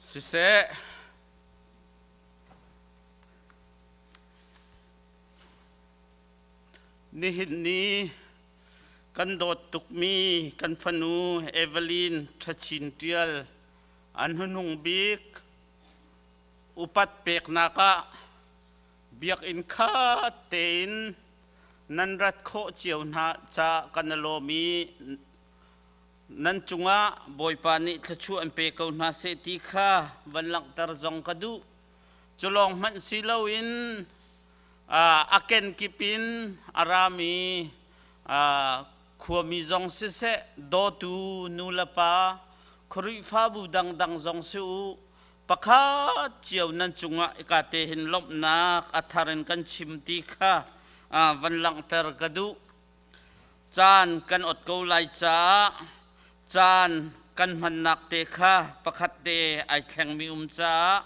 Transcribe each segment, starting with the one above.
Siseh, nihin ni kan dawt tukmi kan fanu Evelyn Ṭhachin Ṭial an hnuhnung bik upat peknak ah biakinn khat tein nan rat khawh cio hna caah kan i lawm i nan cungah Bawipa nih thluachuah an pe ko hna seh ti kha van langhter zong ka duh. Cu lawng hmanh si loin a kenkip in a rami khuami zong siseh, dawtu nu le pa, Khrihfabu dangdang zong si u, pakhat cio nan cungah ika te hin lawmhnak a thar in kan chim ti kha van langhter ka duh. Caan kan ot ko lai caah caan kan hmannak te kha pakhat te ai thlengmi um caah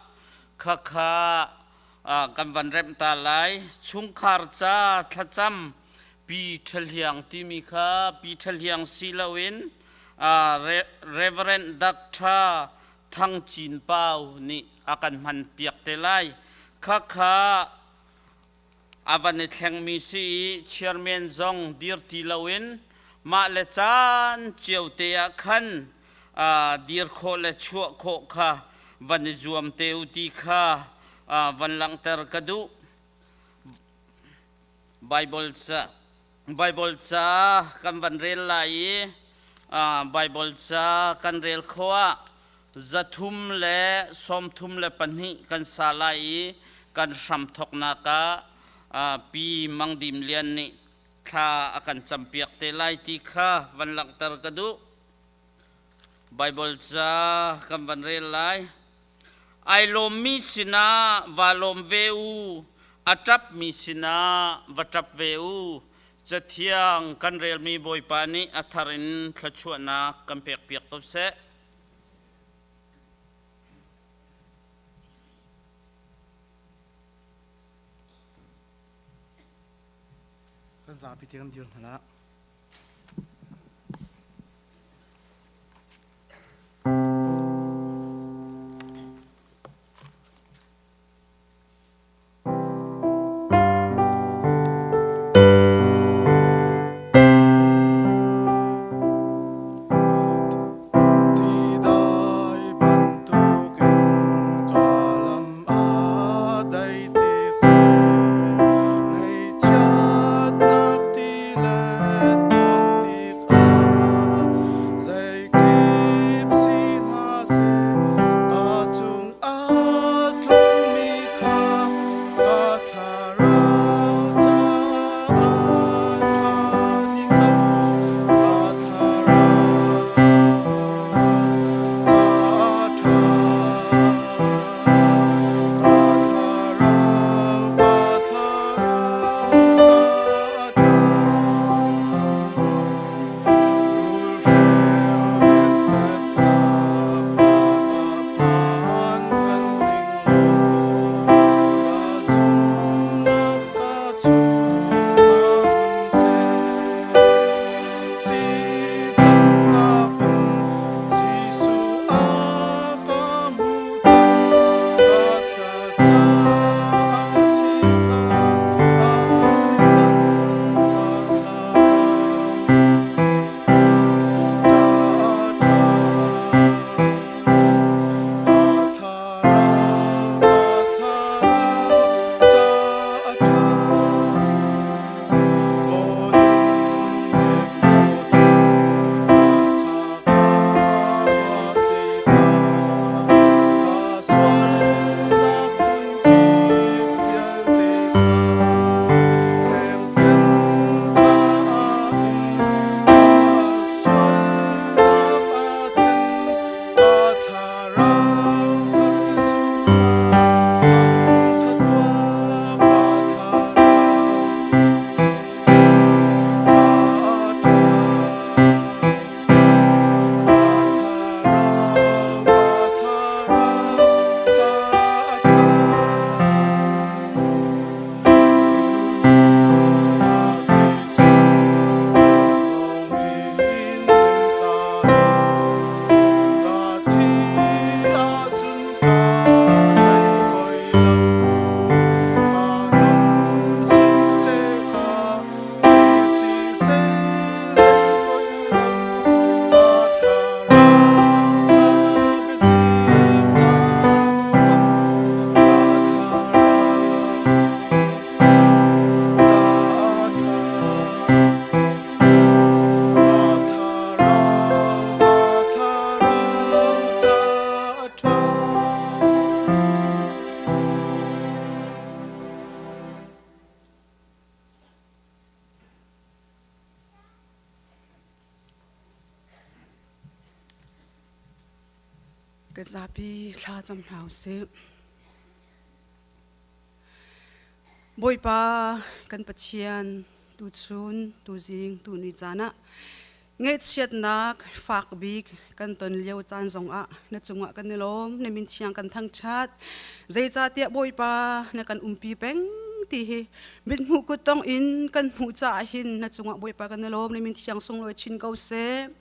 khakha kan van remh ta lai. Chungkhar ca thlacam Pi Ṭhahliang timi kha Pi Ṭhahliang si loin Reverend Dr. Thang Cin Pau nih a kan hman piak te lai. Khakha a van i thlengmi si i chairman zong dir ti loin mah le caan cio te ah khan dir khawh le chuah khawh kha van i zuam te u ti kha van langhter ka duh. Bible ca Bible ca kan van rel lai i Bible ca kan rel khawh ah 332 kan sa lai i kan hramthawknak ah Pi Mang Dim Lian nih thla a kan campiak te lai ti kha van langhter ka duh. Bible ca kan van rel lai. Ai lawmmi sinah va lawm ve u, a ṭapmi sinah va ṭap ve u. Cathiang kan relmi Bawipa nih a thar in thluachuahnak kan pekpiak ko seh. Kan zapi te kan dir hna lah. Tidai bantukin ka lam a dai tik le ngaihchiatnak ti le. Kan zapi thla cam hna usih. Bawipa kan Pathian tuchun tuzing tuni caan ah ngaihchiatnak fak bik kan ton lio caan zongah na cungah kan i lawm na min thiang kan thangṭhat zeicahtiah Bawipa na kan umpi peng ti hi mithmuh kuttong in kan hmuh caah hin na cungah Bawipa kan i lawm na min thiang sunglawi chin ko seh.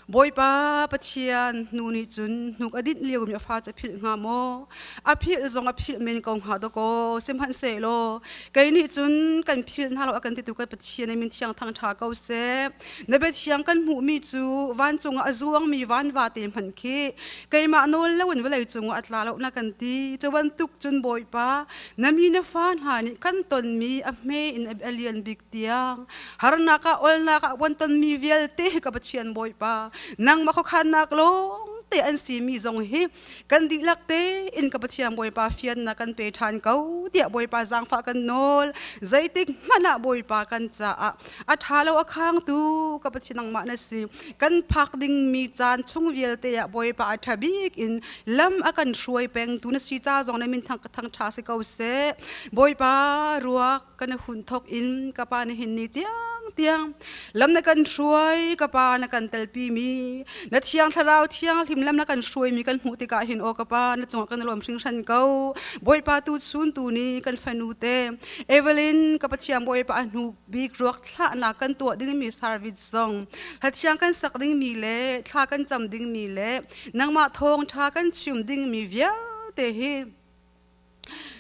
Bawipa Pathian nu nih cun hnuk a dinh liomi a fa cu a philh hnga maw? A philh zong a philh men ko hnga dawkaw. Sihmanhsehlaw kei nih cun kan philh hna lo a kan titu kan Pathian min thiang thangṭha ko seh. Na biathiang kan hmuhmi cu vancung ah a zuangmi van vate hmanh khi keimah nawl loin vawlei cungah a tla lo na kan ti. Cu bantuk cun Bawipa na mi na fa hna nih kan tonmi a hme in a lian bik tiang harnak ah olnak ah wan tonmi vialte ka Pathian Bawipa nangmah khuakhannak lawng te an simi zong hi kan dihlak te in ka Pathian Bawipa fiannak kan pe ṭhan ko tiah Bawipa zaangfah kan nawl. Zeitik hmanh ah Bawipa kan caah a ṭha lo a khangtu ka Pathian nangmah na si. Kan phak dingmi caan chung vialte ah Bawipa a ṭha bik in lam a kan hruai peng tu na si ca zong na min thang thang ṭha si ko seh. Bawipa ruak kan hun thok in ka pa na hin ni tiang tiang lam na kan hruai, ka pa na kan telpi mi na thiang thlarau thianghlim lam na kan hruai mi kan hmuh tikah hin aw ka pa na cungah kan lawm hringhran ko. Bawipa tu chun tu ni kan fanu te Evelyn ka Pathian Bawipa a hnu bik ruak thlahnak kan tuah dingmi service zong hlathiang kan sak dingmi le thla kan cam dingmi le nangmah thawngṭha kan chim dingmi vialte hi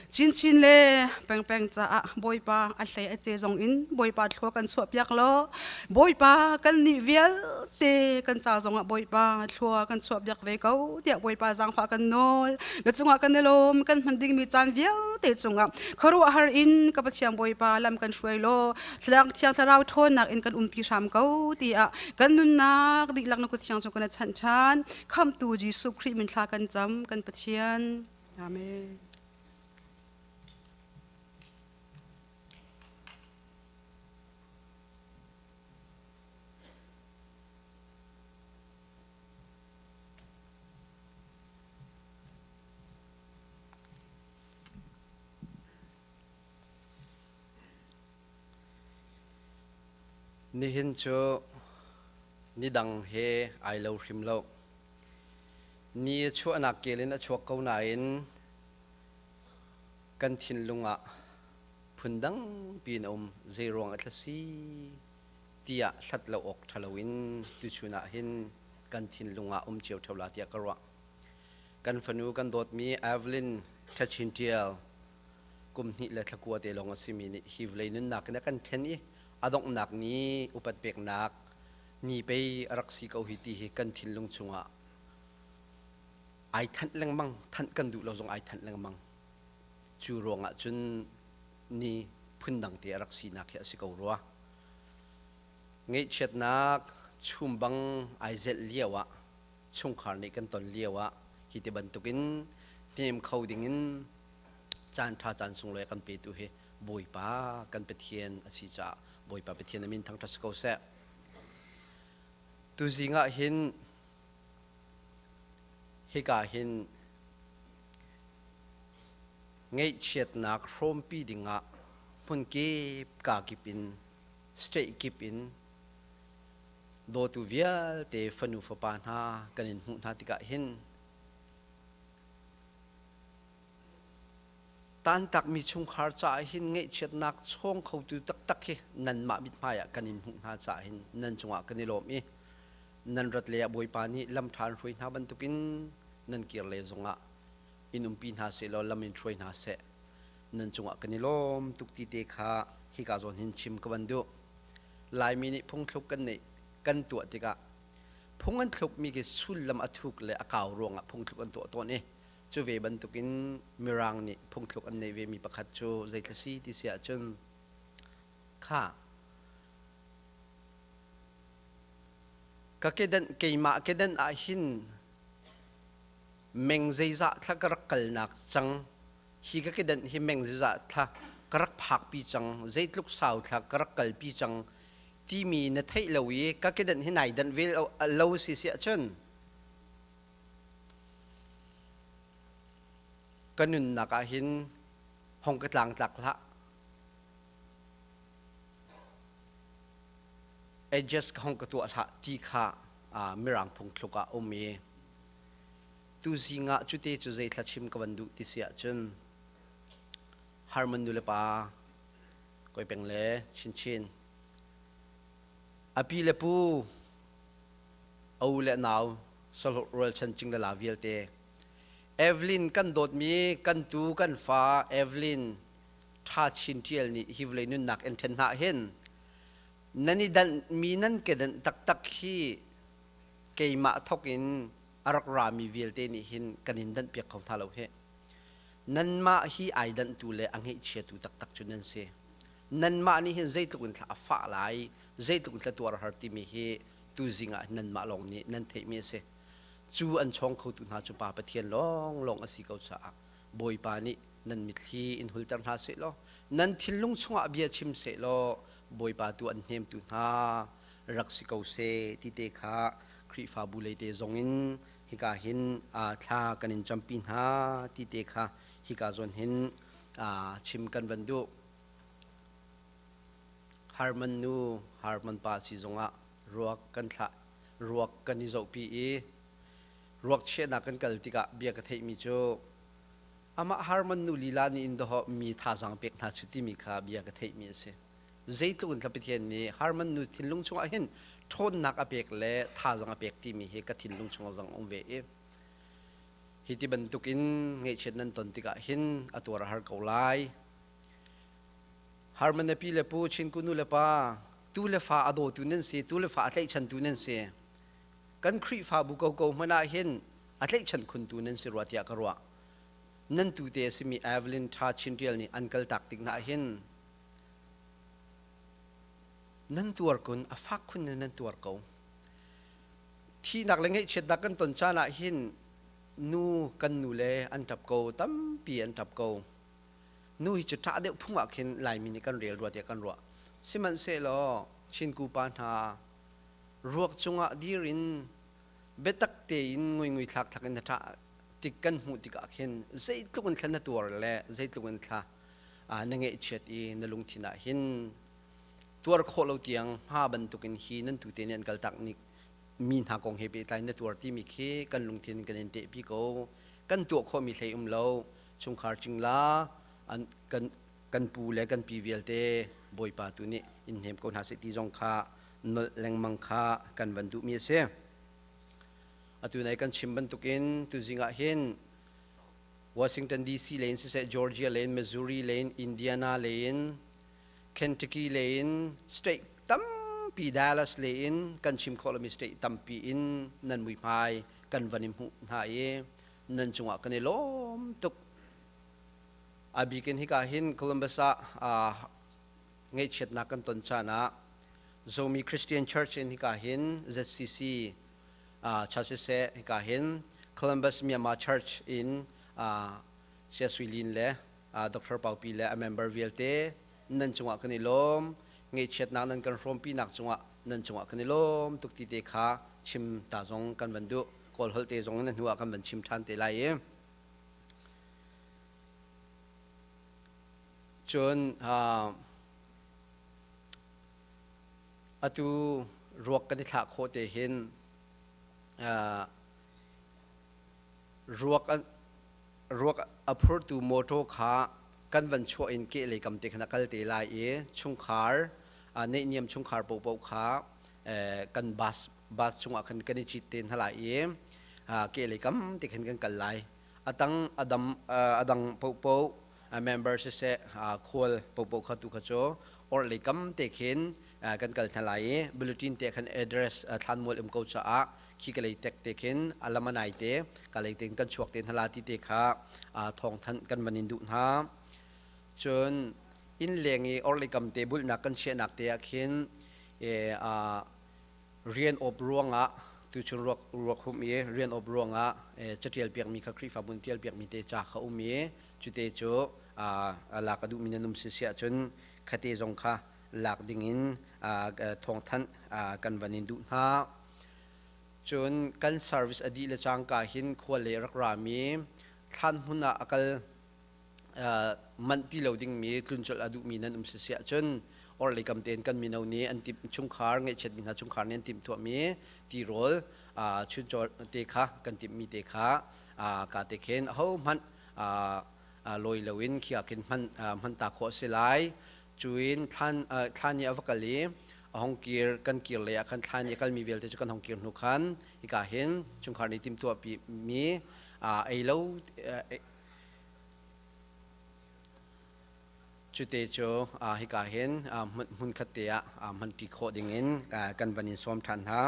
Chinchin le pengpeng caah Bawipa a hlei a ce zong in Bawipa thlua kan chuahpiak law Bawipa kan nih vialte kan ca zongah Bawipa thlua kan chuahpiak ve ko tiah Bawipa zaangfah kan nawl. Na cungah kan i lawm. Kan hman dingmi caan vialte cungah khuaruahhar in ka Pathian Bawipa lam kan hruai law Thlarau Thiang Thlarau ṭhawnnak in kan umpi hram ko tiah kan nunnak dihlak na kut thiang cung kan chanh ṭhan. Khamhtu Jesuh Khrih min thla kan cam kan Pathian. Amen. Nihin cu nidang he ai lo hrim lo. Ni a chuahnak kel in a chuak ko nain kan thinlung ah phundang piin a um. Zeiruang a thlasi tiah hlat lo awk ṭha loin tuchun ah hin kan thinlung ah um cio ṭheo la tiah ka ruah. Kan fanu kan dawtmi Evelyn Ṭhachin Ṭial kum hnih le thlakua te lawng a simi nih hi vawlei nunnak in a kan ṭhen i a donghnak ni upat peknak ni pei a rak si ko hi ti hi kan thinlung chungah ai thanh lengmang. Thanh kan duh lo zong ai thanh lengmang. Cu ruangah cun ni phundang te a rak sinak hi a si ko rua. Ngaihchiatnak chum bang ai zelh lio ah, chungkhar nih kan ton lio ah hi ti bantukin hnem kho dingin caan ṭha caan sunglawi a kan petu hi Bawipa kan Pathian a si caah Bawipa Pathian a min thangṭhat si ko seh. Tuzing ah hin hika hin ngaihchiatnak hrawmpi dingah hmun kip ka kip in, state kip in dawtu vialte fanu fapa hna kan in hmuh hna tikah hin Tantakmi chungkhar caah hin ngaihchiatnak chawng khotu taktak hi nanmah mithmai ah kan in hmuh hna caah hin nan cungah kan i lawm i nan rat lei ah Bawipa nih lam ṭha in hruai hna bantukin nan kir le zongah in umpi hna seh law lam in hruai hna seh. Nan cungah kan i lawm tuk ti te kha hika zawn hin chim ka van duh. Laimi nih phungthluk kan neih kan tuah tikah phung an thlukmi khi sullam a thuk le a kau ruangah phungthluk an tuah tawn i Cu ve bantukin Mirang nih phungthluk an neih vemi pakhat cu zeithla si ti si ahcun kha ka kedan keimah kedan ah hin meng zeizah thla ka rak kalnak cang, hi ka kedan hi meng zeizah thla ka rak phakpi cang, zeitluk sau thla ka rak kalpi cang timi na theih lo i ka kedan hi nai danh ve lo si si ahcun. Ka nunnak ah hin hong ka tlangtlak hlah. Adjust ka hong ka tuah hlah ti kha mirang phungthluk ah um i tuzing ah cute cu zei thla chim ka van duh ti si ahcun Harmon nu le pa koi peng le chinchin a pi le pu a u le nau sahlawh rualchan cing le la vialte Evelyn kan dawtmi kan tu kan fa Evelyn Tha Chin Tial nih hi vawlei nunnak in ṭhen hna hin nan i danh mi nan kedenh taktak hi keimah thok in a rak rami vialte nih hin kan in danh piak kho hna lo hi. Nanmah hi ai danhtu le a ngeihchiatu taktak cu nan si. Nanmah nih hin zeitluk in thla a fah lai, zeitluk in thla tuar a har timi hi tuzing ah nanmah lawng nih nan theihmi a si. Cu an chawng khotu hna cu Pa Pathian lawnglawng a si ko caah Bawipa nih nan mitthli in hulter hna seh law nan thinlung chungah bia chim seh law Bawipa tu an hnemtu hna rak si ko seh ti te kha Khrihfabu lei te zong in hika hin thla kan in campi hna ti te kha hika zawn hin chim kan van duh. Harman nu Harman pa si zongah ruak kan thlah ruak kan i zohpi i ruak chiahnak kan kal tikah bia ka theihmi cu amah Harman nu lila nih in dawh mi thazaang pek hna cu timi kha bia ka theihmi a si. Zeitluk in Pathian nih Harman nu thinlung chungah hin ṭhawnnak a pek le thazaang a pek timi hi ka thinlung chungah zong um ve i hi ti bantukin ngaihchiat nan ton tikah hin a tuar a har ko lai. Harman na pi le pu Chinku nu le pa tu le fa a dawtu nan si, tu le fa a tlaihchantu nan si. Kan Khrihfabu koko hmanh ah hin a tlaihchan khuntu nan si rua tiah ka ruah. Nan tute a simi Evelyn Tha Chin Tial nih an kaltak tik hna hin nan tuar kun a fak khun in nan tuar ko. Thihnak le ngaihchiatnak kan ton caan ah hin nu kan nu le an ṭap ko, tampi an ṭap ko. Nu hi cu ṭah deuh phung ah khin Laimi nih kan rel rua tiah kan ruah. Sihmanhsehlaw Chin kupa hna ruak cungah dir in biatak tein nguingui thlak thlak in na ṭah tik kan hmuh tikah khin zeitluk in thla na tuar le zeitluk in thla na ngaihchiat i na lungthin ah hin tuar khawh lo tiang hma bantukin hi nan tute nih an kaltak ni mi hna kong he pehtlai na tuar timi khi kan lungthin kan in tehpi ko. Kan tuah khawhmi hlei um lo. Chungkhar cingla an kan kan pu le kan pi vialte Bawipa tu nih in hnem ko hna seh ti zong kha nolh lengmang kha kan van duhmi a si. Atu nai kan chim bantukin tuzing ah hin Washington DC lei in siseh, Georgia lei in, Missouri lei in, Indiana lei in, Kentucky lei in, state tampi Dallas lei in kan chim khawh lomi state tampi in nan muihmai kan van i hmuh hna i nan cungah kan i lawm tuk. A bik in hika hin Columbus ah ngaihchiatnak kan ton caan ah Zomi Christian Church in hika hin ZCC church siseh hika hin Columbus Myanmar Church in Sia Sui Lin le Dr. Pau Pi le a member vialte nan cungah kan i lawm. Ngaihchiatnak nan kan hrawmpinak cungah nan cungah kan i lawm tuk ti te kha chim ta zong kan van duh. Kawl holh te zong na hnu ah kan van chim ṭhan te lai i. Cun atu ruak kan i thlah khawh te hin ruak ruak a phurtu motor kha kan van chuah in kehlei kam te khan a kal te lai i chungkhar neihniam chungkhar paohpaoh kha kan bus bus chungah khan kan i cit te hna lai i kehlei kam te khan kan kal lai. Atang adam adang paohpaoh member siseh khual paohpaoh kha tu kha cu orhlei kam te khin kan kal hna lai i bulletin te khan address thlanmual um ko caah khi ka lei tek te khin alamanai te ka lei te kan chuak te hna la ti te kha thawng thanh kan van in duh hna. Cun inn leng i orhlei kam te bulhnak kan chiahnak te ah khin rian awp ruangah tuchun ruak ruak hum i rian awp ruangah catial piakmi kha Khrihfabu in tial piakmi te ca kha um i cute cu lak a duhmi nan um si si ahcun khate zong kha lak dingin thawngthanh kan van in duh hna. Cun kan service a dih le cangka hin khua le rak rami Thlan hmun ah a kal manh ti lo dingmi tluncolh a duhmi nan um sisi ahcun orhlei kam tein kan mino nih an timh chungkhar ngaihchiatmi hna chungkhar nih an timhtuahmi tirawl chuncaw te kha kan timhmi te kha ka te khin ahohmanh lawi loin khi ah khin hman hman ta khawh a si lai. Cuin thlan thlan i a va kal i a hong kir kan kir lei ah khan thlan i a kalmi vialte cu kan hong kir hnu khan hika hin chungkhar nih timhtuahpi mi ei lo cute cu hika hin hmunkhat te ah hmanṭi khawh dingin kan van in sawm ṭhan hna.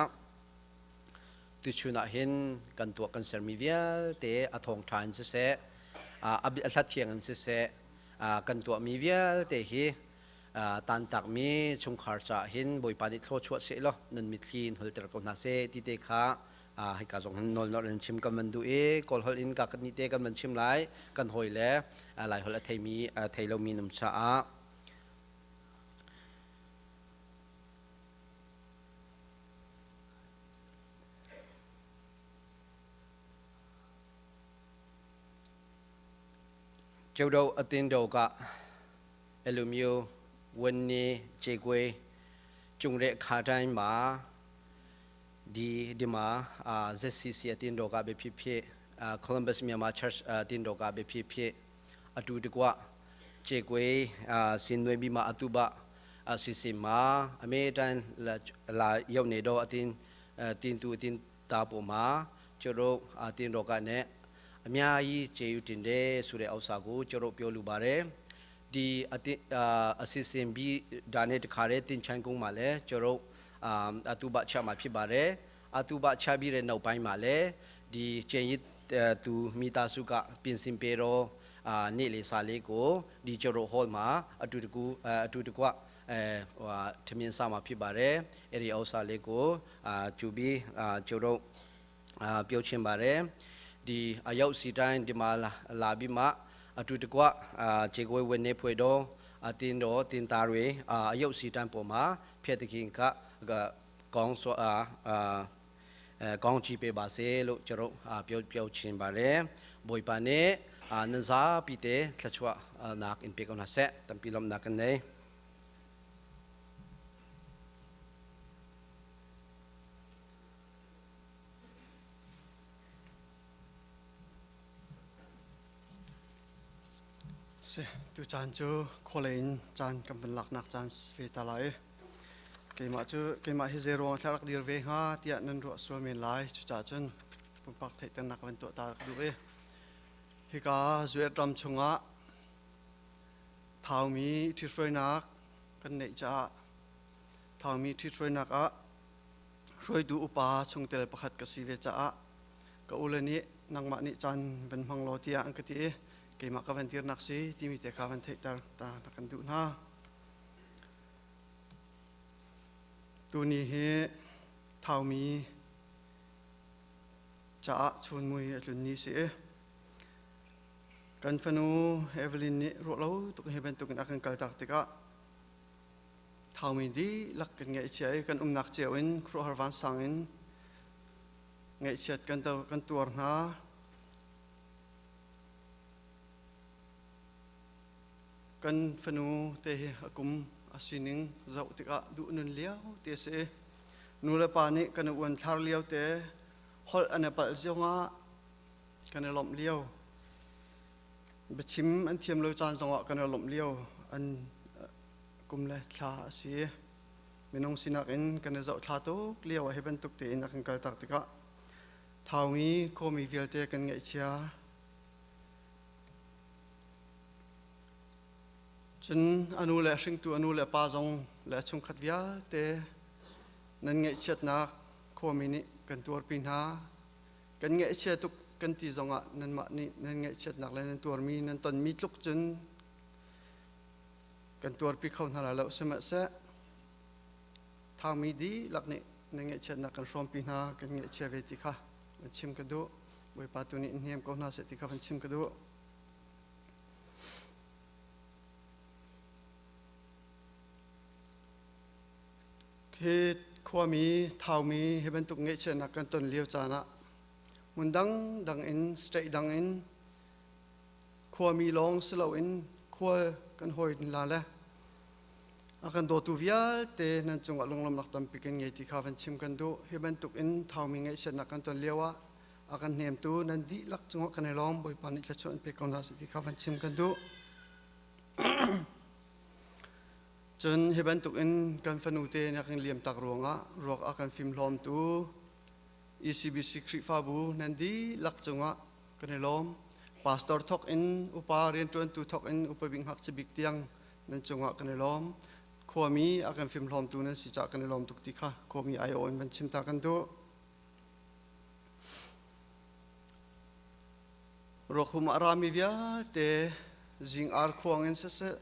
Tuchun ah hin kan tuah kan sermi vialte a thawngṭha in siseh, a hlathiang in siseh, kan tuahmi vialte hi tantakmi chungkhar caah hin Bawipa nih thluachuah seh law nan mitthli in holter ko hna seh ti te kha hika zong hin nawl in chim kan van duh i Kawl holh in ka ni te kan van chim lai kan hawi le Lai holh a theimi thei lomi num caah. ကျုပ်တို့အသင်းတော်ကအဲ့လိုမျိုးဝန်းနေခြေကွေးကျုံတဲ့အခါတိုင်းမှာဒီဒီမှာအာ ZCC အသင်းတော်ကပဲဖြစ်ဖြစ်အာ Columbus Myanmar Church အသင်းတော်ကပဲဖြစ်ဖြစ်အတူတကွခြေကွေးအာဆင်နွေပြီးမှအတူပါအစီစီမှာအမေတန်လာရောက်နေတော့အတင်းတင်တူအတင်းတာပေါ်မှာကျတို့အတင်းတော်ကနဲ့အများကြီးကျေယူတင်တယ်ဆိုတဲ့ဥစ္စာကိုကျတို့ပြောလိုပါတယ်ဒီအတင်းအစီအစဉ်ပြီးဒါနဲ့တခါတည်းတင်ချန်ကုန်းမှာလည်းကျတို့အတူပါချမှာဖြစ်ပါတယ်အတူပါချပြီးတဲ့နောက်ပိုင်းမှာလည်းဒီကျင်းရသူမိသားစုကပြင်ဆင်ပေတော့အာနေ့လေစာလေးကိုဒီကျတို့ hall မှာအတူတကူအတူတကွအဲဟိုဟာထမင်းစားမှာဖြစ်ပါတယ်အဲ့ဒီဥစ္စာလေးကိုအာကျူပြီးအာကျတို့အာပြောချင်ပါတယ်ဒီအရောက်စီတိုင်းဒီမှာလာပြီးမှအတူတကွအာခြေကွေးဝင်နေဖွေတော့အတင်းတော်တင်သားတွေအာအယုတ်စီတန်းပေါ်မှာဖျက်တခင်ကကောင်းစွာအာအဲကောင်းချီးပေးပါစေလို့ကျွန်တော်ပြောပြောချင်ပါတယ်ဘွေပါနေအာနဇာပီတေထချွာနာကင်ပေကောနာဆက်တမ်ပီလမ်နာကန်နေ Si tu caan cu khualei in caan kan van laknak caan ve ta lai. Keimah cu keimah hi zei ruang thla rak dir ve hnga tiah nan ruah sual men lai. Cucaah cun pumpak theihternak van tuah ta rak duh i hika Zuet ram chungah Thaumi ṭhithruainak kan neih caah Thaumi ṭhithruainak ah hruaitu upa chungtel pakhat ka si ve caah ka ule nih nangmah nih caan van hmang law tiah an ka ti i keimah ka van dirnak si timi te kha van theihter ta na kan duh hna. Tuni hi Thaumi caah chunmui a tlun ni si i kan fanu Evelyn nih ruah lo tuk hi bantukin a kan kaltak tikah Thaumi dihlak kan ngaihchia i kan umnak cio in khuaruahhar vansang in ngaihchiat kan, kan tuar hna. Kan fanu te hi a kum a sining zoh tikah duh nun lio ti a si. Nu le pa nih kan i uan thlar lio te holh an i palh zongah kan i lawmh lio. Biachim an thiam lo caan zongah kan i lawmh lio an kum le thla a si. Minung sinak in kan i zohthla tuk lio ah hi bantuk tein a kan kaltak tikah Thaumi khuami vialte kan ngaihchia. Cun a nu le hringtu a nu le pa zong le a chungkhat vialte nan ngaihchiatnak khuami nih kan tuarpi hna. Kan ngaihchia tuk kan ti zongah nanmah nih nan ngaihchiatnak le nan tuarmi nan tonmi tluk cun kan tuarpi kho hna lai lo. Sihmanhseh Thaumi dihlak nih nan ngaihchiatnak kan hrawmpi hna, kan ngaihchia ve ti kha van chim ka duh. Bawipa tu nih in hnem ko hna seh ti kha van chim ka duh. Hi khuami, Thaumi hi bantuk ngaihchiatnak kan ton lio caan ah hmun dangdang in, state dang in Khuami lawng si loin khual kan hawi la le a kan dawtu vialte nan cungah lunglawmnak tampi kan ngei ti kha van chim kan duh. Hi bantuk in Thaumi ngaihchiatnak kan ton lio ah a kan hnemtu nan dihlak cungah kan i lawm. Bawipa nih thluachuah an pek ko hna seh ti kha van chim kan duh. Cun hi bantuk in kan fanu te na kan liam tak ruangah ruak a kan fimhlawmtu ECBC Khrihfabu nan dihlak cungah kan i lawm. Pastor thok in upa rianṭuantu thok in upa bik ngakchia bik tiang nan cungah kan i lawm. Khuami a kan fimhlawmtu nan si caah kan i lawm tuk ti kha khuami aiawh in van chim ta kan duh. Ruakhum a rami vialte zing ar khuang in siseh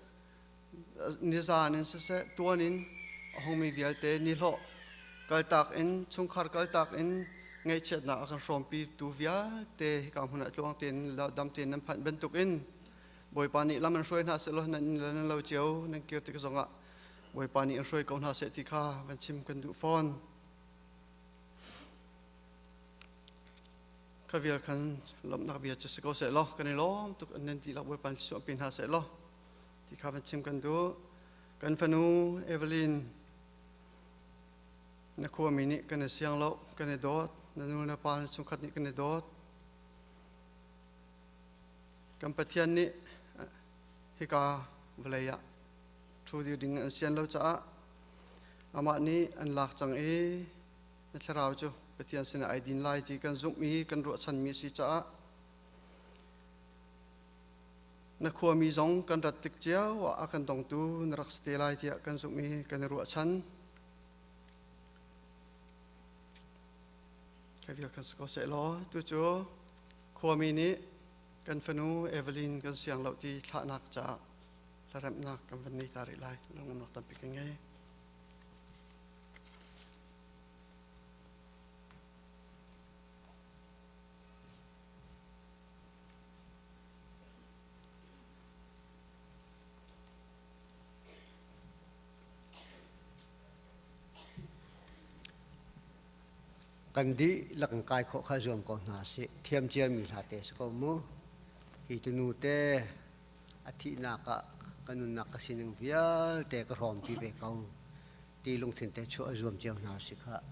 nizan in siseh tuan in a hungmi vialte nihlawh kaltak in chungkhar kaltak in ngaihchiatnak a kan hrawmpi tu vialte hika hmun ah tluang tein dam tein nan phanh bantuk in Bawipa nih lam an hruai hna seh law nan inn le nan lo cio nan kir tik zongah Bawipa nih an hruai ko hna seh ti kha van chim kan duh fawn. Kha vial khan lawmhnak bia cu si ko seh law kan i lawm tuk an nan dihlak Bawipa nih suahpi hna seh law ti kha van chim kan duh. Kan fanu Evelyn na khuami nih kan i siang lo kan i dawt na nu na pa na chungkhat nih kan i dawt kan Pathian nih hika vawlei ah ṭhu dir ding an sian lo caah amah nih an lak cang i na thlarau cu Pathian sinah ai din lai ti kan zumh i kan ruahchanmi a si caah na khuami zong kan rat tik cio ah a kan dongtu na rak si te lai tiah kan zumh i kan i ruahchan. Kai vial kan si ko seh law tu cu khuami nih kan fanu Evelyn kan siang lo ti thlahnak caah hlaremhnak kan van nei ta rih lai lungnuamnak tampi kan ngei. Kan dihlak in kai khawh kha zuam ko hna sih. Thiam ciami hla te si ko mu. Hi tunu te a thihnak ah ka nunnak ka sining vialte ka hrawmpi ve ko ti lungthin te chuah zuam cio hna si khah.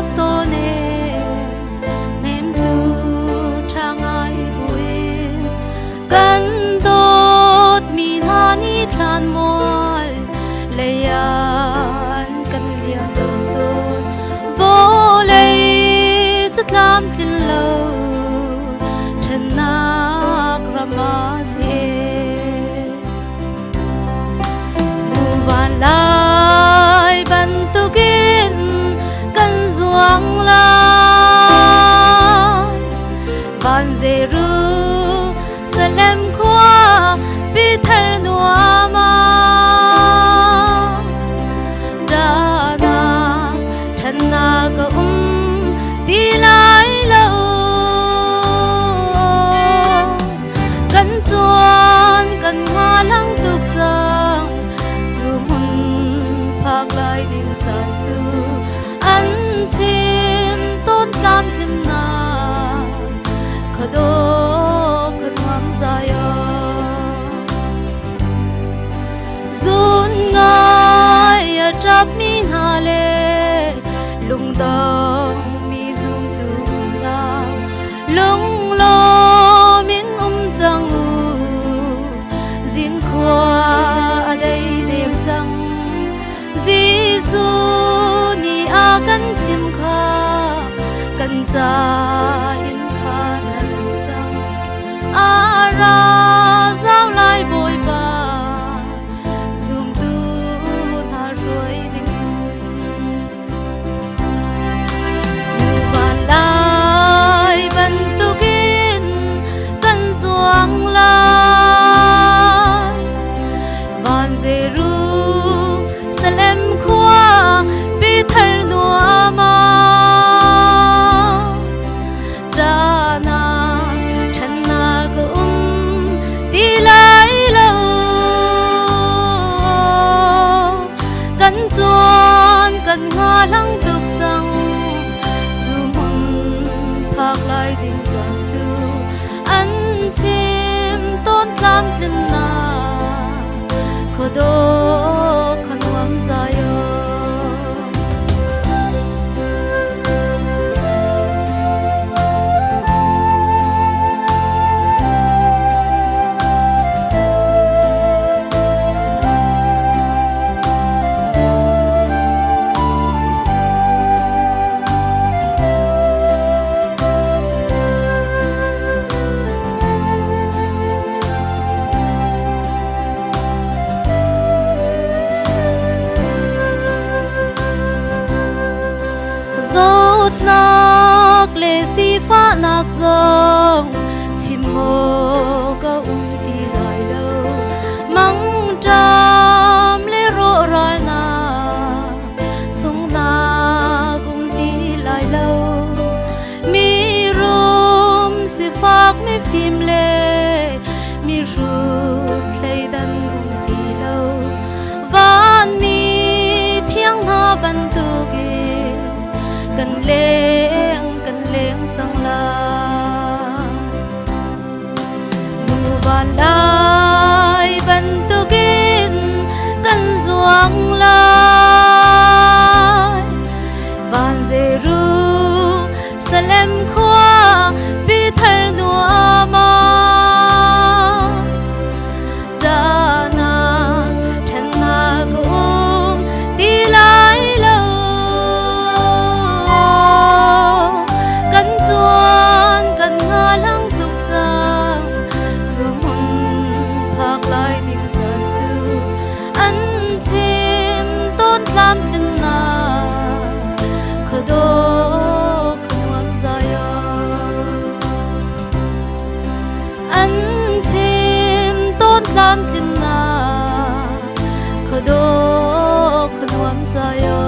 ṭap tawn e, hnemtu ṭha ngai buin kan dawtmi hna nih thlanmual lei ah an kan liam tawn tawn. Vawlei cu tlamtlin lo ṭhennak ram ah si Van lai bantukin kan zuang lai. Van Jerusalem khua pi thar nuam ah dana ṭhannak a um ti lai lo. Kan cuan kan ngalang tuk cang cu hmun phak lai ding caan cu an chim tawn tlamtlinnak khuadawh khuanuam Zion. Zun ngai a ṭapmi hna le lungdong mi zumtu unau lunglawm in um cang u zingkhua a dei deng cang Jesuh nih a kan chim kha kan ca in khan a rem cang a ra zau lai Bawipa zumtu hna hruai ding Van lai bantukin kan zuang lai. Van Jerusalem khua pi thar nuam ah ṭahnak ṭhannak a um ti lai lo. Kan cuan kan hngahhlang tuk cang cu hmun phak lai ding caan cu an chim tawn tlamtlinnak khuadawh khuanuam Zion. Zawtnak le sifahnak zong chim awk a um ti lai lo. Mangṭam le rawhralnak sunghnak um ti lai lo. Mirum sifak mifim le mihrut thleidan um ti lo. Vanmi thiang hna bantukin kan leng kan leng cang lai. Muvan lai bantukin kan zuang lai. Van Jerusalem khua pi thar nuam ah ṭahnak ṭhennak a um ti lai lo. Kan cuan kan hngahhlang tuk cang cu hmun phak lai ding caan cu an chim tawn tlamtlinnak khuadawh khuanuam Zion. An chim tawn tlamtlinnak khuadawh khuanuam Zion.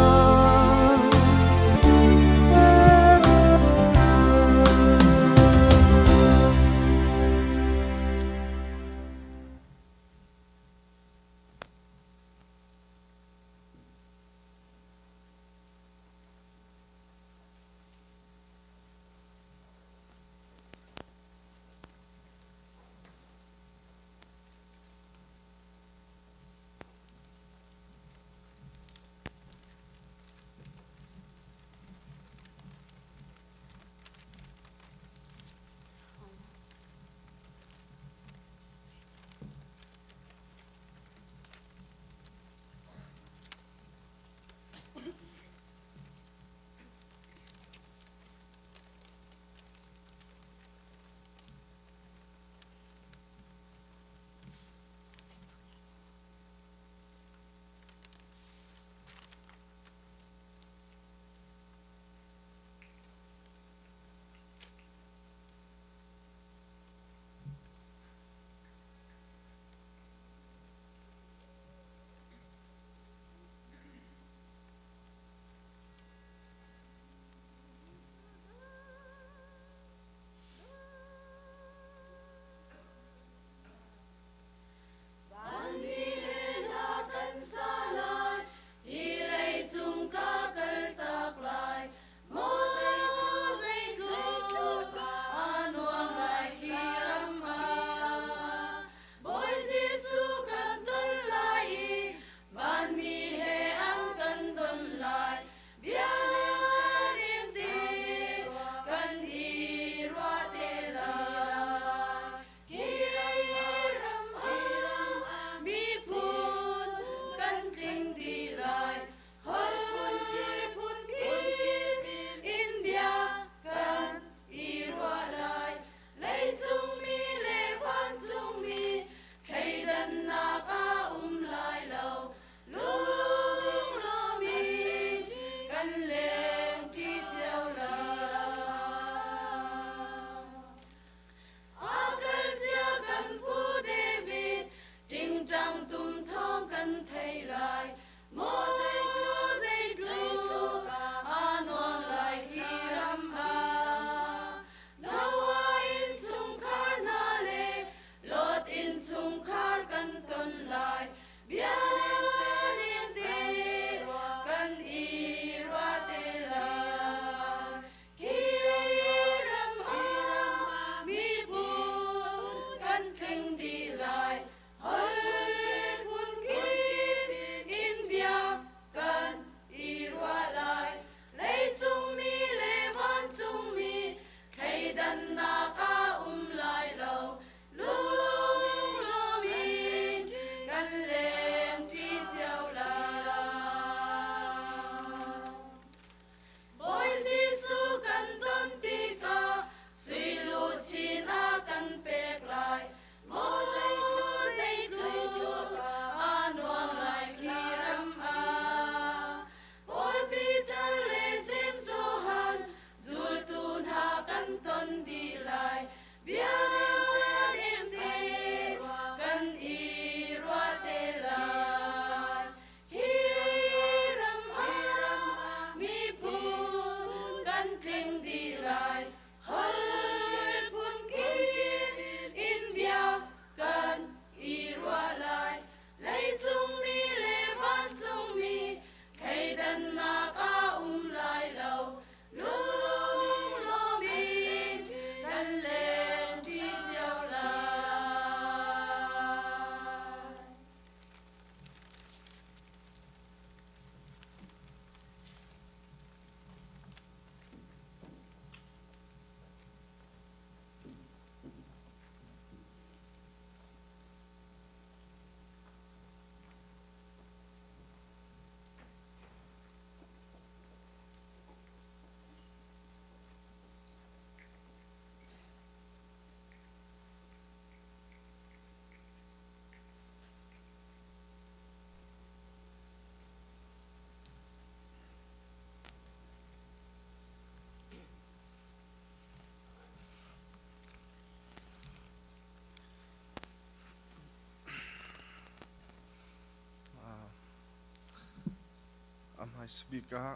Hmaisa bik ah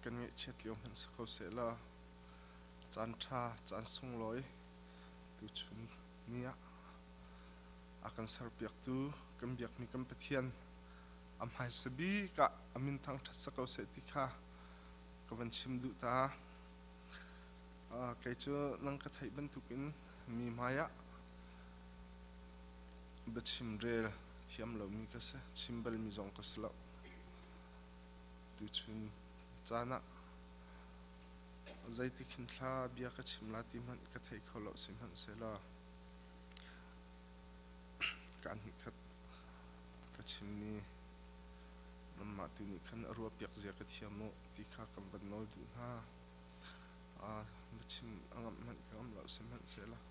kan ngaihchiat lio hmanh si ko sehlaw caan ṭha, caan sunglawi tuchun ni ah a kan serpiaktu kan biakmi kan Pathian a hmaisa bik ah a min thangṭhat si ko seh ti kha ka van chim duh ta. Kei cu nang ka theih bantukin mi hmai ah biachim rel thiam lomi ka si, chim balmi zong ka si lo. Tuchun caan ah zeitik hin thla bia ka chim la ti hmanh ka thei kho lo sihmanhsehlaw kaan hnihkhat ka chimmi nanmah tu nih khan a ruahpiak zia ka thiam u ti kha kan van nawl duh hna. Biachim a ngamh hmanh ka ngamh lo sihmanhsehlaw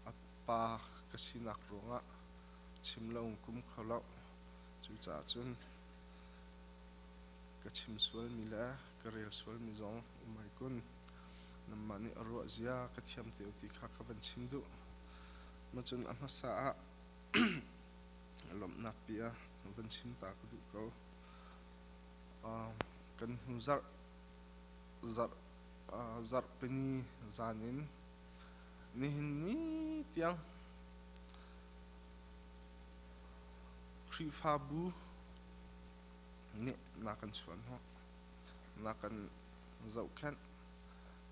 a pa ka sinak ruangah chim lo kum kho lo. Cucaah cun ka chim sualmi le ka rel sualmi zong um ai kun. Nanmah nih a ruah zia ka thiam te u ti kha ka van chim duh. Macun a hmasa ah lawmhnak bia van chim ta ka duh ko. Kan hnu zarh zarh zarhpini zan in nihin ni tiang Khrihfabu nih na kan chuanhnawh, na kan zohkhenh,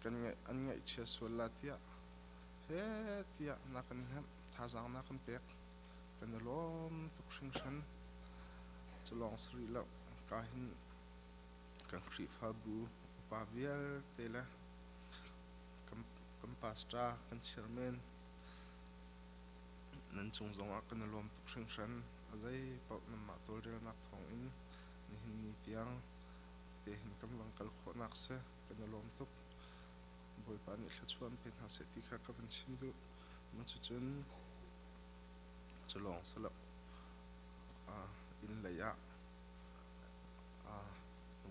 kan ngaih an ngaihchia sual la tiah he tiah na kan hnemh, thazaang na kan pek. Kan i lawm tuk hringhran. Cu lawng si rih lo, ka hin kan Khrihfabu upa vialte le kan, kan pastor, kan chairman, nan cung zongah kan i lawm tuk hringhran. A zei paoh nanmah tawlrelnak thawngin nihin ni tiang te hin kan van kal khawhnak si. Kan i lawm tuk. Bawipa nih thluachuah pe hna seh ti kha ka van chim duh. Cucun cu lawng si lo. Inn lei ah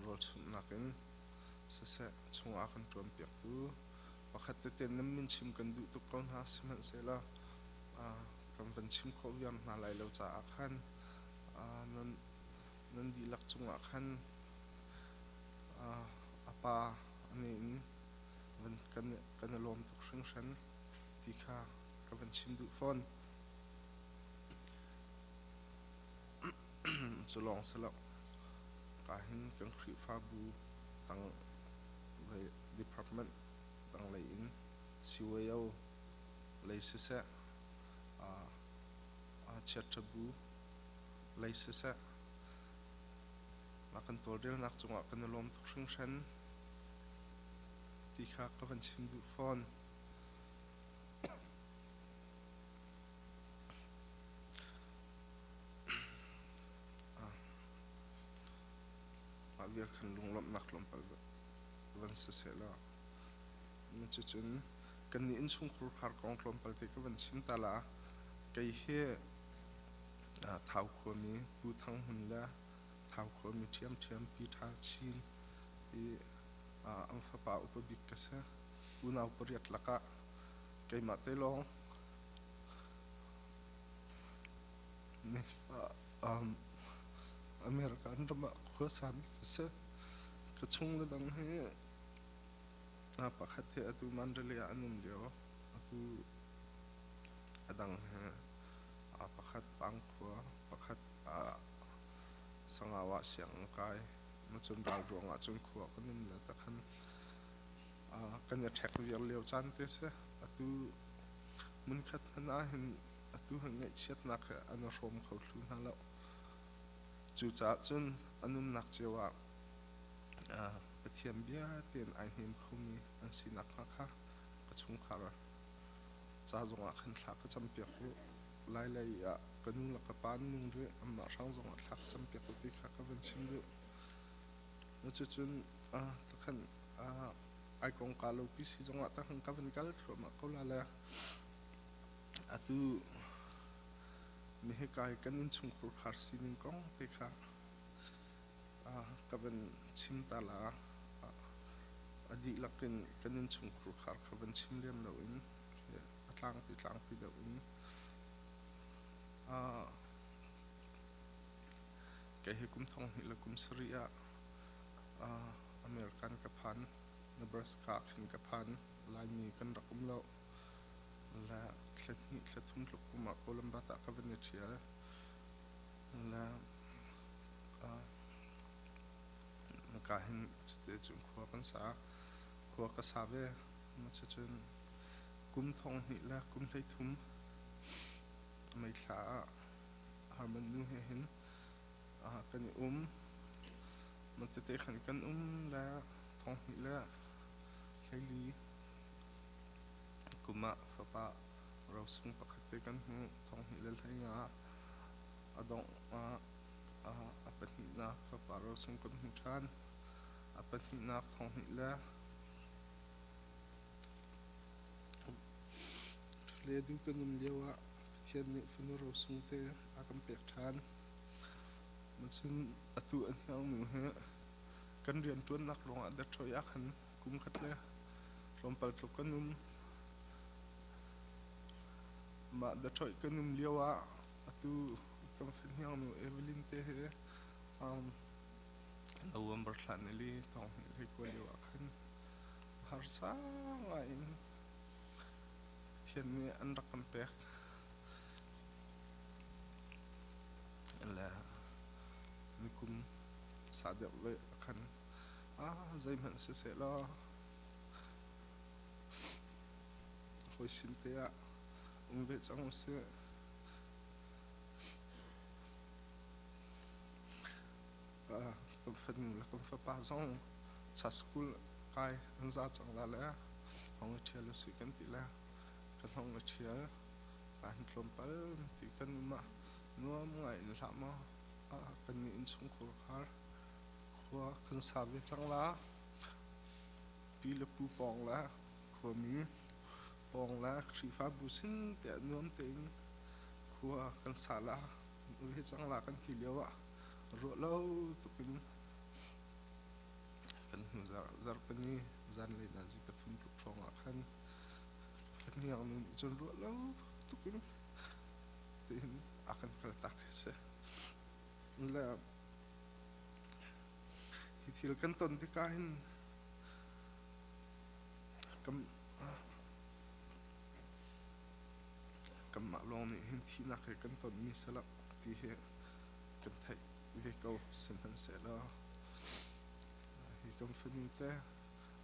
rawl chumhnak in siseh chungah kan ṭuanpiaktu pakhat tete nan min chim kan duh tuk ko hna sihmanhsehlaw kan van chim khawh viar hna lai lo caah khan nan nan dihlak cungah khan a pa nih in van kan kan i lawm tuk hringhran ti kha ka van chim duh fawn. Cu lawng si lo. Ka hin kan Khrihfabu tang department tanglei in CYO lei siseh, chiaṭhabu lei siseh, na kan tawlrelnak cungah kan i lawm tuk hringhran ti kha ka van chim duh fawn. Mah vial khan lunglawmhnak tlawmpal van si sehlaw cucun kannih innchungkhur khar kong tlawmpal te ka van chim ta la. Kei hi Thau khuami Pu Thang Hmun le Thau khuami ṭhiamṭhiam Pi Ṭha Chin i an fapa upa bik ka si. Unau pariat lakah keimah te lawng American ram ah khuasami ka si. Ka chung le dang hi pakhat hi atu Mandalay ah an um lio. Atu a dang hi pakhat Pangkhua, pakhat Sangau ah sianginn kai. Cun ral ruangah cun khua kan um le takhan kan i ṭhek viar lio caan te si. Atu hmunkhat hmanh ah hin atu hin ngaihchiatnak he an i hrawm kho thlu hna lo. Cucaah cun a nunnak cio ah Pathian bia tein ai hnem khomi an si nakhnga kha ka chungkhar ca zongah khan thla ka campiak u. Lailei ah ka nu le ka pa an nung rih, anmah hrang zongah thla ka campiak u ti kha ka van chim duh. Cucun takhan ai kongka lopi si zongah takhan ka van kal thluahmah ko la le atu mihika hi kan innchungkhur khar sining kong te kha ka van chim ta la. A dihlak in kan innchungkhur khar kha van chim lem loin a tlangpi tlangpi deuh in. Kei hi kum thong hnih le kum sarih ah American ka phan. Nebraska khin ka phan. Laimi kan rak um lo. Le thla hnih thla thum tluk kum ah Columbus ah ka van i ṭhial. Le ka hin cuti cun khua kan sa. Khua ka sa ve. Cucun kum thong hnih le kum 13 May thla ah Harman nu he hin kan i um. Tete khan kan um le thong hnih le 14 kum ah fapa rosung pakhat te kan hmuh. Thong hnih le 15 a dongh ah a pahnihnak fapa rosung kan hmu ṭhan. A pahnihnak thong hnih le Le du kan um lioah Pathian nih fanu rosung te a kan pek ṭhan. Cun atu a hniangnu hi kan rianṭuannak ruangah Detroit ah khan kum khat le tlawmpal tluk kan um. Mah Detroit kan um lioah atu kan fahniangnu Evelyn te hi November thla nili thong hnih hlei kua lioah khan harsa ngai in Pathian nih an rak kan pek. Le nikum sa deuh le khan zeihmanh siseh law hawi sin te ah um ve cang usih. Kan fanu le kan fapa zong sa school kai an za cang la le hong i ṭhial usih kan ti le kan hong i ṭhial. Kan tlawmpal ti kan um ah nuam ngai in hlah maw kan nih innchungkhur khar khua kan sa ve cang la. Pi le pu pawng le khuami pawng le Khrihfabu sin te nuam tein khua kan sa la ve cang la kan ti lio ah ruah lo tuk in kan hnu zarhpini zanlei nazi pathum tluk hrawng ah khan hniang nu nih cun ruah lo tuk in tiin a kan kal tak hi si. Le hi thil kan ton tikah hin kanmah lawng nih hin thihnak he kan tonmi salak ti hi kan theih ve ko. Sihmanhsehlaw hi kan fanu te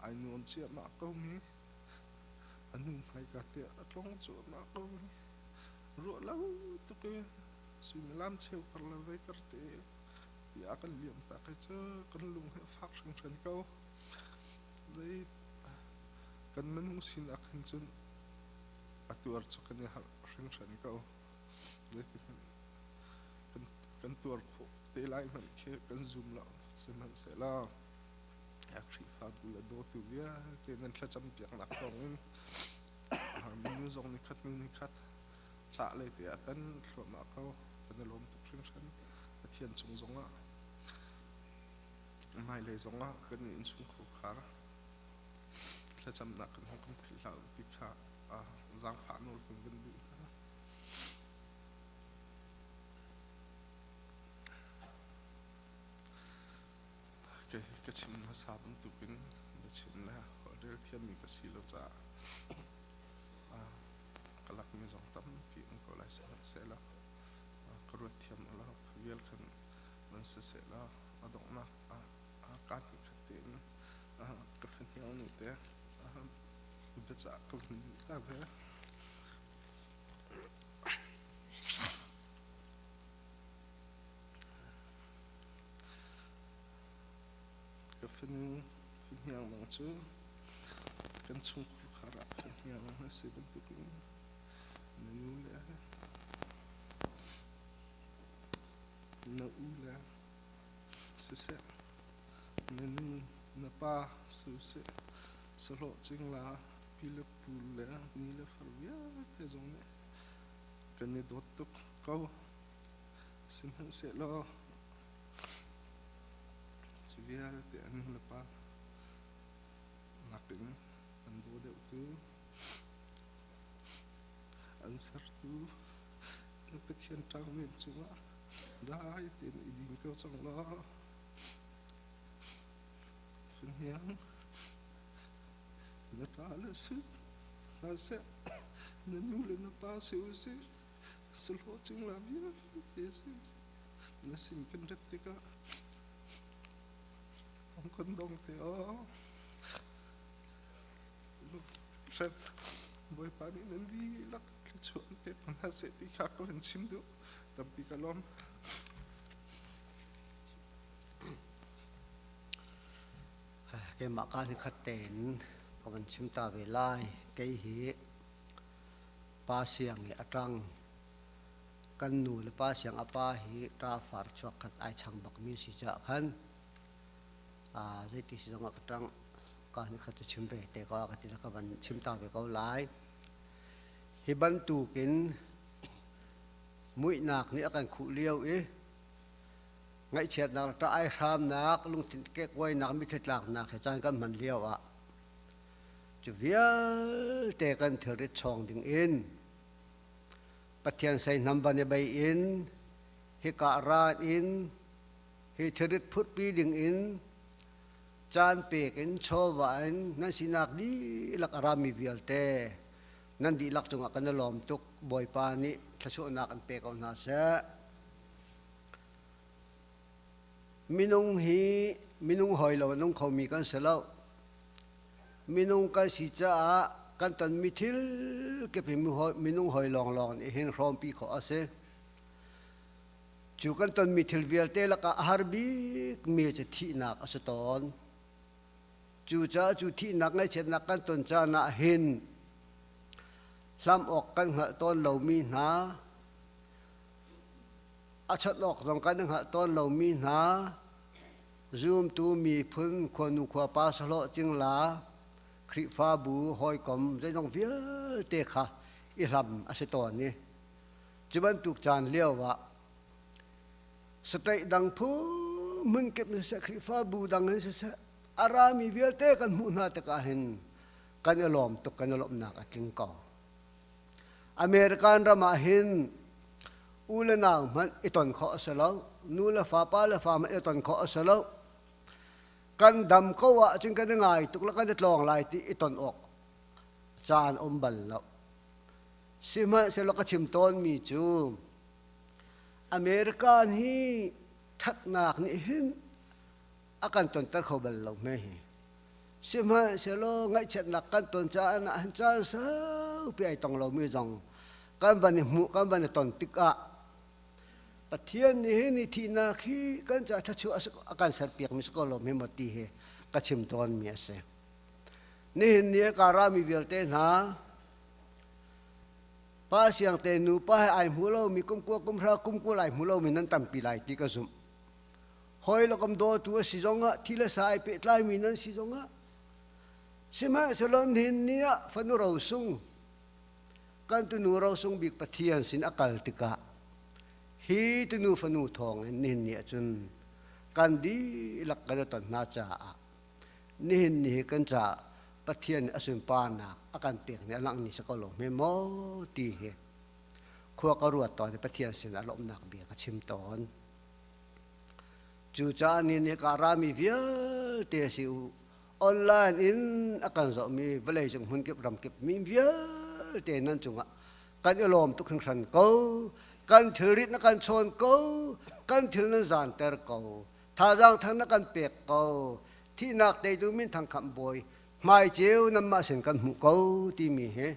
ai nuam ciahmah ko mi a nu hmaika te a tlong cuahmah ko mi ruah lo tuk i suimilam cheu kar le vei kar te tiah kan liam tak hi cu kan lung hi a fak hringhran ko. Zei kan minung sinak hin cun a tuar cu kan i harh hringhran ko. Zeiti hmanh kan tuar khawh te lai hmanh khi kan zum lo. Sihmanhsehlaw Khrihfabu le dawtu vialte nan thlacam piaknak thawngin minu zong ni khat nu ni khat cah le te ah kan thluahmah ko. Kan i lawm tuk hringhran. Pathian cung zongah hmailei zongah kan i innchungkhar khar thlacamnak kan hong kan philh hlah u ti kha zaangfah nawl kan van duh hna. Ka chim hmasa bantukin biachim le holhrel thiammi ka si lo caah ka lakmi zong tampi um ko lai sihmanhsehlaw ka ruat thiam lo kha vial khan van siseh law a donghnak ah kaa hnih khat tein ka fahniang nu te biacah ka vun duh ta ve. Ka fanu fahniang nang cu kan chungkhur khar ah fahniang na si bantukin na nu le na u le siseh, na nu na pa si usih, sahlawh cingla pi le pu le ni le far vialte zong nih kan i dawt tuk ko. Sihmanhsehlaw cu vialte an nu le pa nakin an daw deuhtu, an sertu na Pathian ṭang cungah. Dai tein i din ko cang law. Fahniang na ṭa le si hna seh, na nu le na pa si u sih, sahlawh cingla vialte si na sin kan rat tikah ong kan dong te aw. Hrep Bawipa nih nan dihlak thluachuah an pek hna seh ti kha ka van chim duh. Tampi ka lawm. Keimah ka ni khat tein ka van chim ta ve lai. Kei hi pa siang i a ṭang. Kan nu le pa siang a pa hi ṭa far chuak khat ai chang bakmi si caah khan zeiti si zongah ka ṭang. Ka ni khat cu chim ve te ko ka ti le ka van chim ta ve ko lai. Hi bantukin muihnak nih a kan khuh lio i ngaihchiatnak le ai hramnak lungthin kekkuainak mitthli tlaknak he caan kan hman lio ah cu vialte kan thilrit chawng ding in Pathian seihnam van i bei in hika ran in hi thilrit phurhpi ding in caan pek in chawva in nan sinak dihlak a rami vialte nan dihlak cungah kan i lawm tuk. Bawipa nih thluachuahnak an pe ko hna seh. Minung hi minung hawi lo a nung khomi kan si lo. Minung kan si caah kan tonmi thil kip hi minung hawi lawnglawng nih hin hrawmpi khawh a si. Cu kan tonmi thil vialte lakah a har bikmi cu thihnak a si tawn. Cucaah cu thihnak ngaihchiatnak kan ton caan ah hin hlam awk kan hngalh tawn lomi hna, a chawnh awk zong kan i hngalh tawn lomi hna, zumtu miphun khuanu khuapa sahlawh cingla, Khrihfabu hawikom zeizong vialte kha i hlam a si tawn i cu bantuk caan lio ah state dang phu hmun kip in siseh Khrihfabu dang in siseh a rami vialte kan hmuh hna tikah hin kan i lawm tuk, kan i lawmhnak a tling ko. American ram ah hin u le nau hmanh i ton khawh a si lo, nu le fa, pa le fa hmanh i ton khawh a si lo. Kan dam ko ahcun kan i ngai tuk le kan i tlawng lai ti i ton awk caan um bal lo. Sihmanhsehlaw ka chim tawnmi cu American hi ṭhatnak nih hin a kan tonter kho bal lo hme hi. Sihmanhsehlaw ngaihchiatnak kan ton caan ah hin caan saupi ai tong lomi zong kan van i hmuh kan van i ton tikah Pathian nih hin hi thihnak hi kan caah thluachuah a kan serpiakmi si ko lo hme maw ti hi ka chim tawnmi a si. Nihin ni a rami vialte hna pa siang te nu pa he ai hmu lomi kum kua kum hra kum kul ai hmu lomi nan tampi lai ti ka zumh. Hawi le kam dawtu a si zongah thi le sa ai pehtlaimi nan si zongah sihmanhsehlaw nihin ni ah fanu rosung kan tunu rosung bik Pathian sin a kal tikah hi tunu fanu thawng in nihin ni ahcun kan dihlak kan i ton hna caah nihin ni hi kan caah Pathian a sunparnak a kan pek ni a langh ni si ko lo hme maw ti hi khua ka ruat tawn i Pathian sin ah lawmhnak bia ka chim tawn. Cucaah ni nih ka rami vialte si u, online in a kan zohmi vawleicung hmunkip ramkip mi vialte nan cungah kan i lawm tuk hringhran ko. Kan thilrit na kan chawn ko, kan thil nan zaanter ko, thazaang thang na kan pek ko, thihnak teitu minthang khamh bawi hmaiceu nanmah sin kan hmuh ko timi hi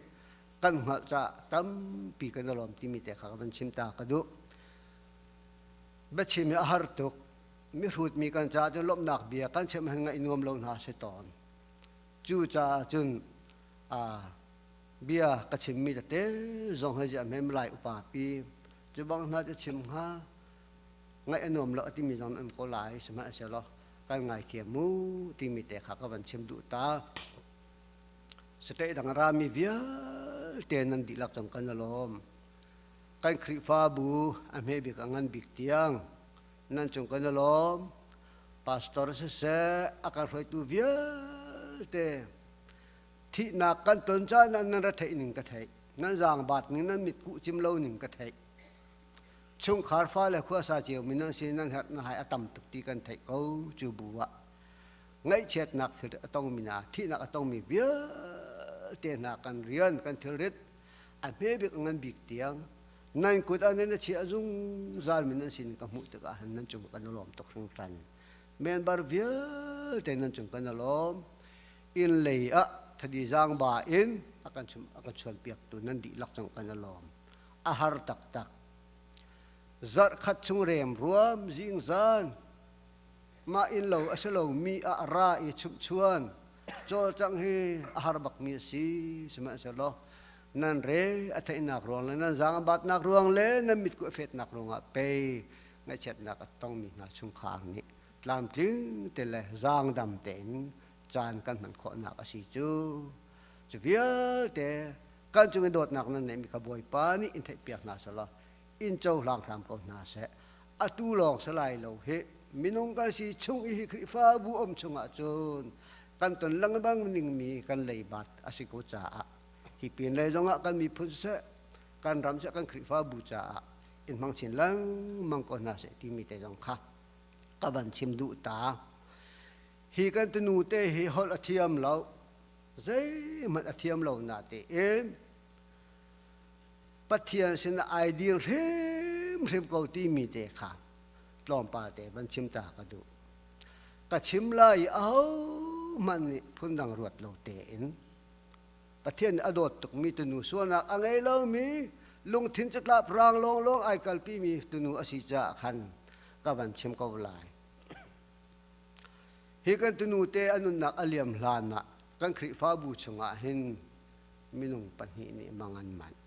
kan hngalh caah tampi kan i lawm timi te kha ka van chim ta ka duh. Biachim hi a har tuk. Mihrut mi kan caah cun lawmhnak bia kan chim han ngaih nuam lo hna si tawn. Cucaah cun bia ka chimmi tete zong hi ziah hmem lai upa pi cu bang hna cu chim hnga ngaih a nuam lo a timi zong an ko lai sihmanhsehlaw kan ngaithiam mu timi te kha ka van chim duh ta. State dang rami vialte nan dihlak cang kan lawm. Kan Khrihfabu a hme bik a ngan bik tiang nan cung kan i lawm. Pastor siseh a kan hruaitu vialte thihnak kan ton caan ah nan ra theih ning ka theih. Nan zaangbaat ning nan mitkuh cim lo ning ka theih. Chungkhar fale khuasa cio mi nan si nan herh na hai a tam tuk ti kan theih ko. Cu bu ah ngaihchiatnak thil a tongmi hna, thihnak a tongmi vialte hna kan rian kan thilrit a hme bik a ngan bik tiang nan kut ah nan chiah zungzal mi nan sin ka hmuh tikah hin nan cung kan i lawm tuk hringhran. Member vialte nan cung kan i lawm. Inn lei ah thadi zaangba in a kan chum a kan chuanpiaktu nan dihlak cung kan i lawm. A har taktak. Zarh khat chung rem ruam zingzan mah inn lo a si lomi ah ra i chumhchuan cawlcangh hi a har bakmi a si. Sihmanhsehlaw nan re a theihnak ruang le nan zaang a batnak ruang le nan mitkuh a fetnak ruangah pei ngaihchiatnak a tongmi hna chungkhar nih tlamtling te le zaangdam tein caan kan hman khawhnak a si cu. Cu vialte kan cung i dawtnak nan neihmi kha Bawipa nih in theihpiak hna selaw in cohlang hram ko hna seh. Atu lawng si lai lo hi, minung kan si chung i hi Khrihfabu um chungah cun kan ton lengmang ningmi kan leibat a si ko caah hi pin lei zongah kan miphun siseh, kan ram siseh, kan Khrihfabu caah in hmang chin lengmang ko hna seh timi te zong kha ka van chim duh ta. Hi kan tunu te hi holh a thiam lo, zeihmanh a thiam lo na tein Pathian sin ai dir hrimhrim ko timi te kha tlawmpal te van chim ta ka duh. Ka chim lai i ahohmanh nih phundang ruat lo tein Pathian nih a dawt tukmi tunu, sualnak a ngei lomi, lungthin catlap rang lawnglawng ai kalpimi tunu a si caah khan ka van chim ko lai. Hi kan tunu te a nunnak a liam hlan ah kan Khrihfabu chungah hin minung pahnih nih mang an manh.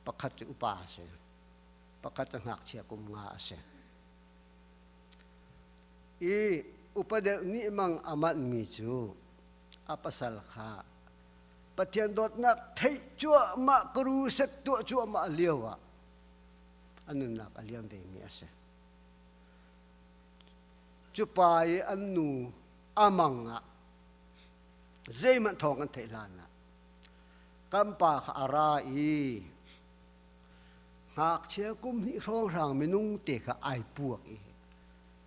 Pakhat cu upa a si, pakhat cu ngakchia kum nga a si. I upa deuh nih mang a manhmi cu a pasal kha Pathian dawtnak theih cuahmah karu set tuah cuahmah lio ah a nunnak a liam vemi a si. Cu pa i an nu a mang ah zeihmanh thawng kan theih hlan ah kan pa kha a ra i ngakchia kum hnih hrawnghrang minung te kha ai puak i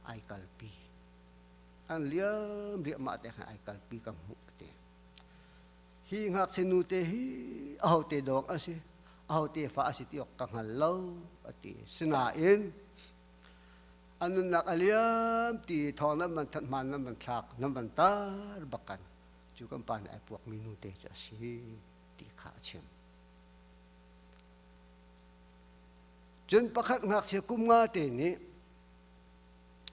ai kalpi. An liam riahmah te khan ai kalpi ka hmuh ti. Hi ngakchia nu te hi ahote dawng a si, ahote fa a si ti awk ka hngal lo a ti. Sinain a nunnak a liam ti thawng nan van thanh hmaan nan van thlak nan van tar bakan cu kan pa nih ai puakmi nu te cu a si ti kha a chim. Cun pakhat ngakchia kum nga te nih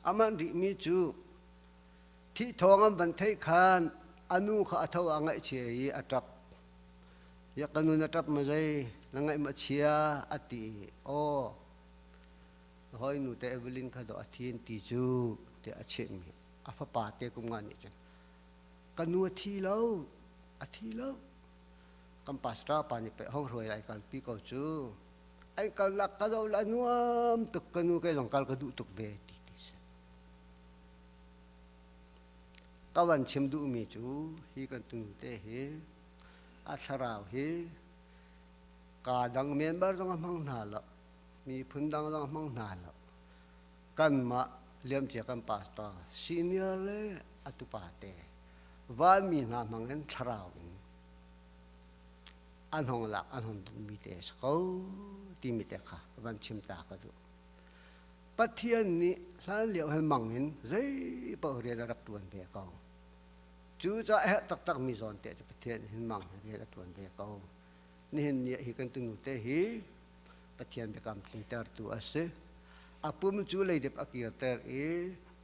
amanh rihmi cu thih thawng an van theih khan a nu kha a tho a ngaihchia i a ṭap. Ya ka nu na ṭap ma zei na ngaih ma chia a ti. Aw, hawi nu te Evelyn kha dawh a thin ti cu tiah a chimh. A fapa te kum nga nih cun ka nu a thi lo, a thi lo. Kan pastor pa nih pei hong hruai lai kalpi ko cu. Ai kalnak ka zo la nuam tuk, ka nu kei zong kal ka duh tuk ve ti ti si. Ka van chim duhmi cu hi kan tunu te hi a thlarau hi ka dang member zong a hmang hna lo, miphun dang zong a hmang hna lo. Kanmah liamcia kan pastor senior le a tupa te vanmi hna hmang in thlarau in an hong lak an hong dunmi te a si ko timi te kha van chim ta ka duh. Pathian nih hlan lio han mang in zei paoh rian a rak tuan ve ko. Cu caah a herh taktak mi zawn te cu Pathian hin mang rian a tuan ve ko. Nihin ni hi kan tunu te hi Pathian biakam tlingtertu a si. A pum cu leidip a kirter i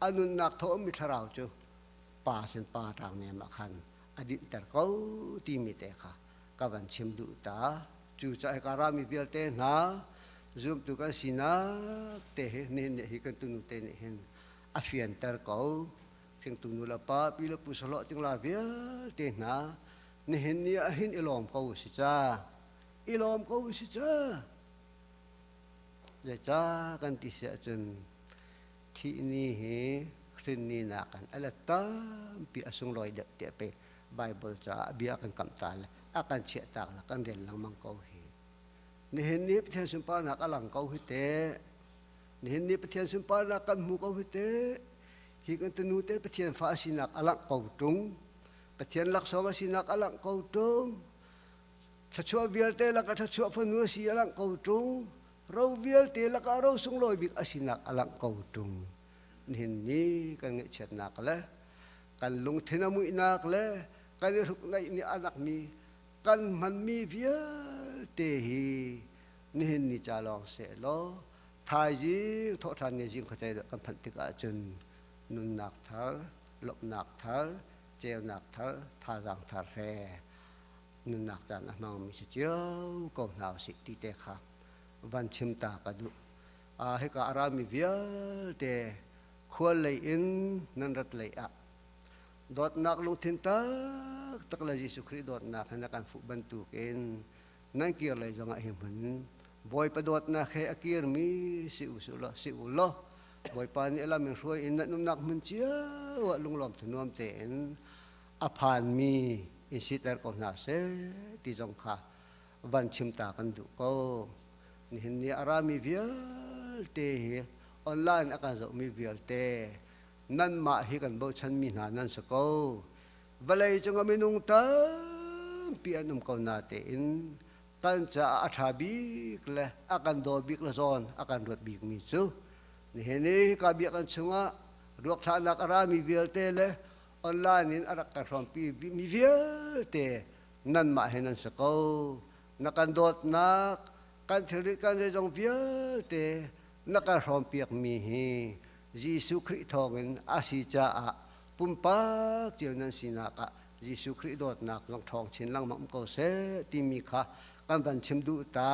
a nunnak thawhmi thlarau cu pa sin pa ṭang nem ah khan a dinhter ko timi te kha ka van chim duh ta. Cucaah hika rami vialte hna zumtu kan sinak te hi nihin ni hi kan tunu te nih hin a fianter ko. Hringtu nu le pa pi le pu sahlawh tingla vialte hna nihin ni ah hin i lawm ko si ca, i lawm ko si ca. Zeicah kan ti si ahcun thih ni hi hrin ni nakin a let tampi a sunglawi deuh tiah pei Bible caah bia kan kamh ta le a kan chiahtak le kan rel lengmang ko hi. Nihin ni Pathian sunparnak a lang ko hi te. Nihin ni Pathian sunparnak kan hmu ko hi te. Hi kan tunu te Pathian fa a sinak a langh ko ṭung. Pathian laksawng a sinak a langh ko ṭung. Thluachuah vialte lakah thluachuah fanu a si a langh ko ṭung. Ro vialte lakah ro sunglawi bik a sinak a langh ko ṭung. Nihin ni kan ngaihchiatnak le kan lungthin a muihnak le kan i hruknaih ni a nakmi kan hmanmi vialte hi nihin ni ca lawng seh law thaizing thawhṭhan ni zing khuacei kan phanh tikah cun nunnak thar lawmhnak thar ceunak thar thazaang thar he nunnak caan a hmangmi si cio ko hna usih ti te kha van chim ta ka duh. Hika a rami vialte khual lei in nan rat lei ah dawtnak lungthin taktak le Jesuh Khrih dawtnak he na kan fuh bantukin nan kir lei zongah hi hmun Bawipa dawtnak he a kirmi si u law si u law Bawipa nih a lam in hruai in nan umnak hmun cio ah lunglawm thanuam tein a phanmi in siter ko hna seh ti zong kha van chim ta kan duh ko. Nihin ni a rami vialte hi online a kan zohmi vialte nanmah hi kan bochanmi hna nan si ko. Vawlei cung ah minung tampi an um ko natein kan caah a ṭha bik le a kan daw bik le zawn a kan ruat bikmi cu nihin i hika biakinn chungah ruakthlahnak a rami vialte le online in a rak kan hrawmpi mi vialte nanmah he nan si ko. Na kan dawtnak, kan thilri kan zeizong vialte na kan hrawmpiakmi hi Jesuh Khrih thawngin a si caah pumpak cio nan sinak ah Jesuh Khrih dawtnak zong ṭhawng chin lengmang um ko seh timi kha kan van chim duh ta.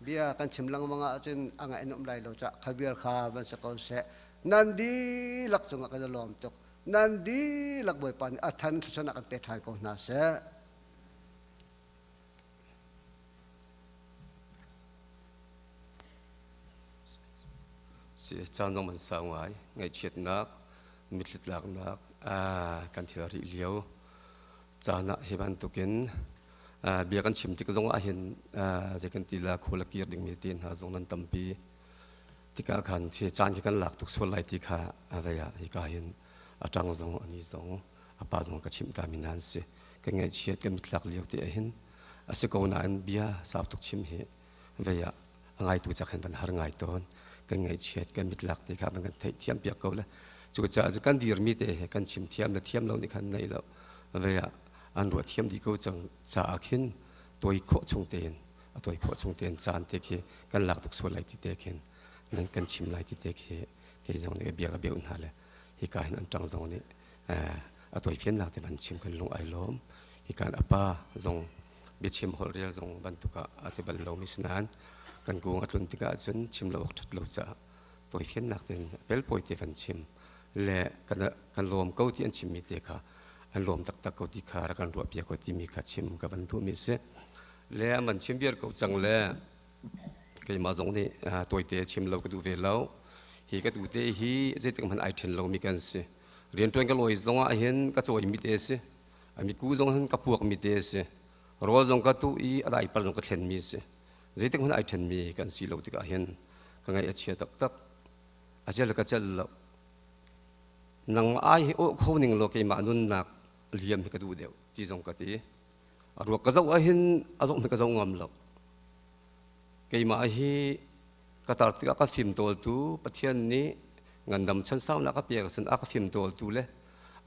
Bia kan chim lengmang ahcun a ngaih nuam lai lo cah kha vial kha van si ko seh. Nan dihlak cungah kan i lawm tuk. Nan dihlak Bawipa nih a than thluachuahnak kan pe ṭhan ko hna seh. Si caan zong man sau ngai ngaihchiatnak mitthli tlaknak kan thil rih lio caan ah hi bantukin bia kan chim tik zong ah hin zei kan ti la khul a kir dingmi te hna zong nan tampi tikah khan khi caan khi kan lak tuk sual lai ti kha vei ah hika hin a ṭang zong ani zong a pa zong ka chimh ta mi nan si. Kan ngaihchiat kan mittlak lio te ah hin a si ko nain bia sau tuk chim hi vei ah a ngaitu cak hin van har ngai tawn. Kan ngaihchiat kan mitlak te kha van kan theih thiam piak ko le cucaah cu kan dirmi te he kan chim thiam le thiam lo nih khan nei lo vei ah an ruah thiam dih ko cang caah khin toi khawh chung tein a toi khawh chung tein caan te khi kan lak tuk sual lai ti te khin nan kan chim lai ti te khi kei zong nih bia ka beuh hna le hika hin an ṭang zong nih a tawifiannak te van chim kan lung ai lawm. Hika a pa zong biachim holhrel zong bantuk ah a ti bal lomi si nain kan kung a tlun tikah cun chim lo awk ṭhat lo caah tawifiannak tein pelpawi te van chim le kan lawm ko ti an chimmi te kha an lawm taktak ko ti kha rak kan ruah piak ko timi kha chim ka van duhmi a si. Le an van chim viar ko cang le keimah zong nih tawite chim lo ka duh ve lo. Hi ka tu te hi zeitik hmanh ai ṭhen lomi kan si. Rianṭuan ka lawi zong ah hin ka cawimi te a si. A miku zong hin ka puakmi te a si. Rawl zong ka tuh i a daipar zong ka thlenmi a si. Zeitik hmanh ai ṭhenmi kan si lo tikah hin ka ngaih a chia taktak. A cel ka cel lo. Nangmah ai hi awh kho ning law keimah nunnak liam hi ka duh deuh ti zong ka ti. A ruak ka zoh ahhin a zoh hmanh ka zoh ngam lo. Keimah hi ka tar tikah ka fimtawltu Pathian nih ngandam chansaunak a pek ahcun a ka fimtawltu le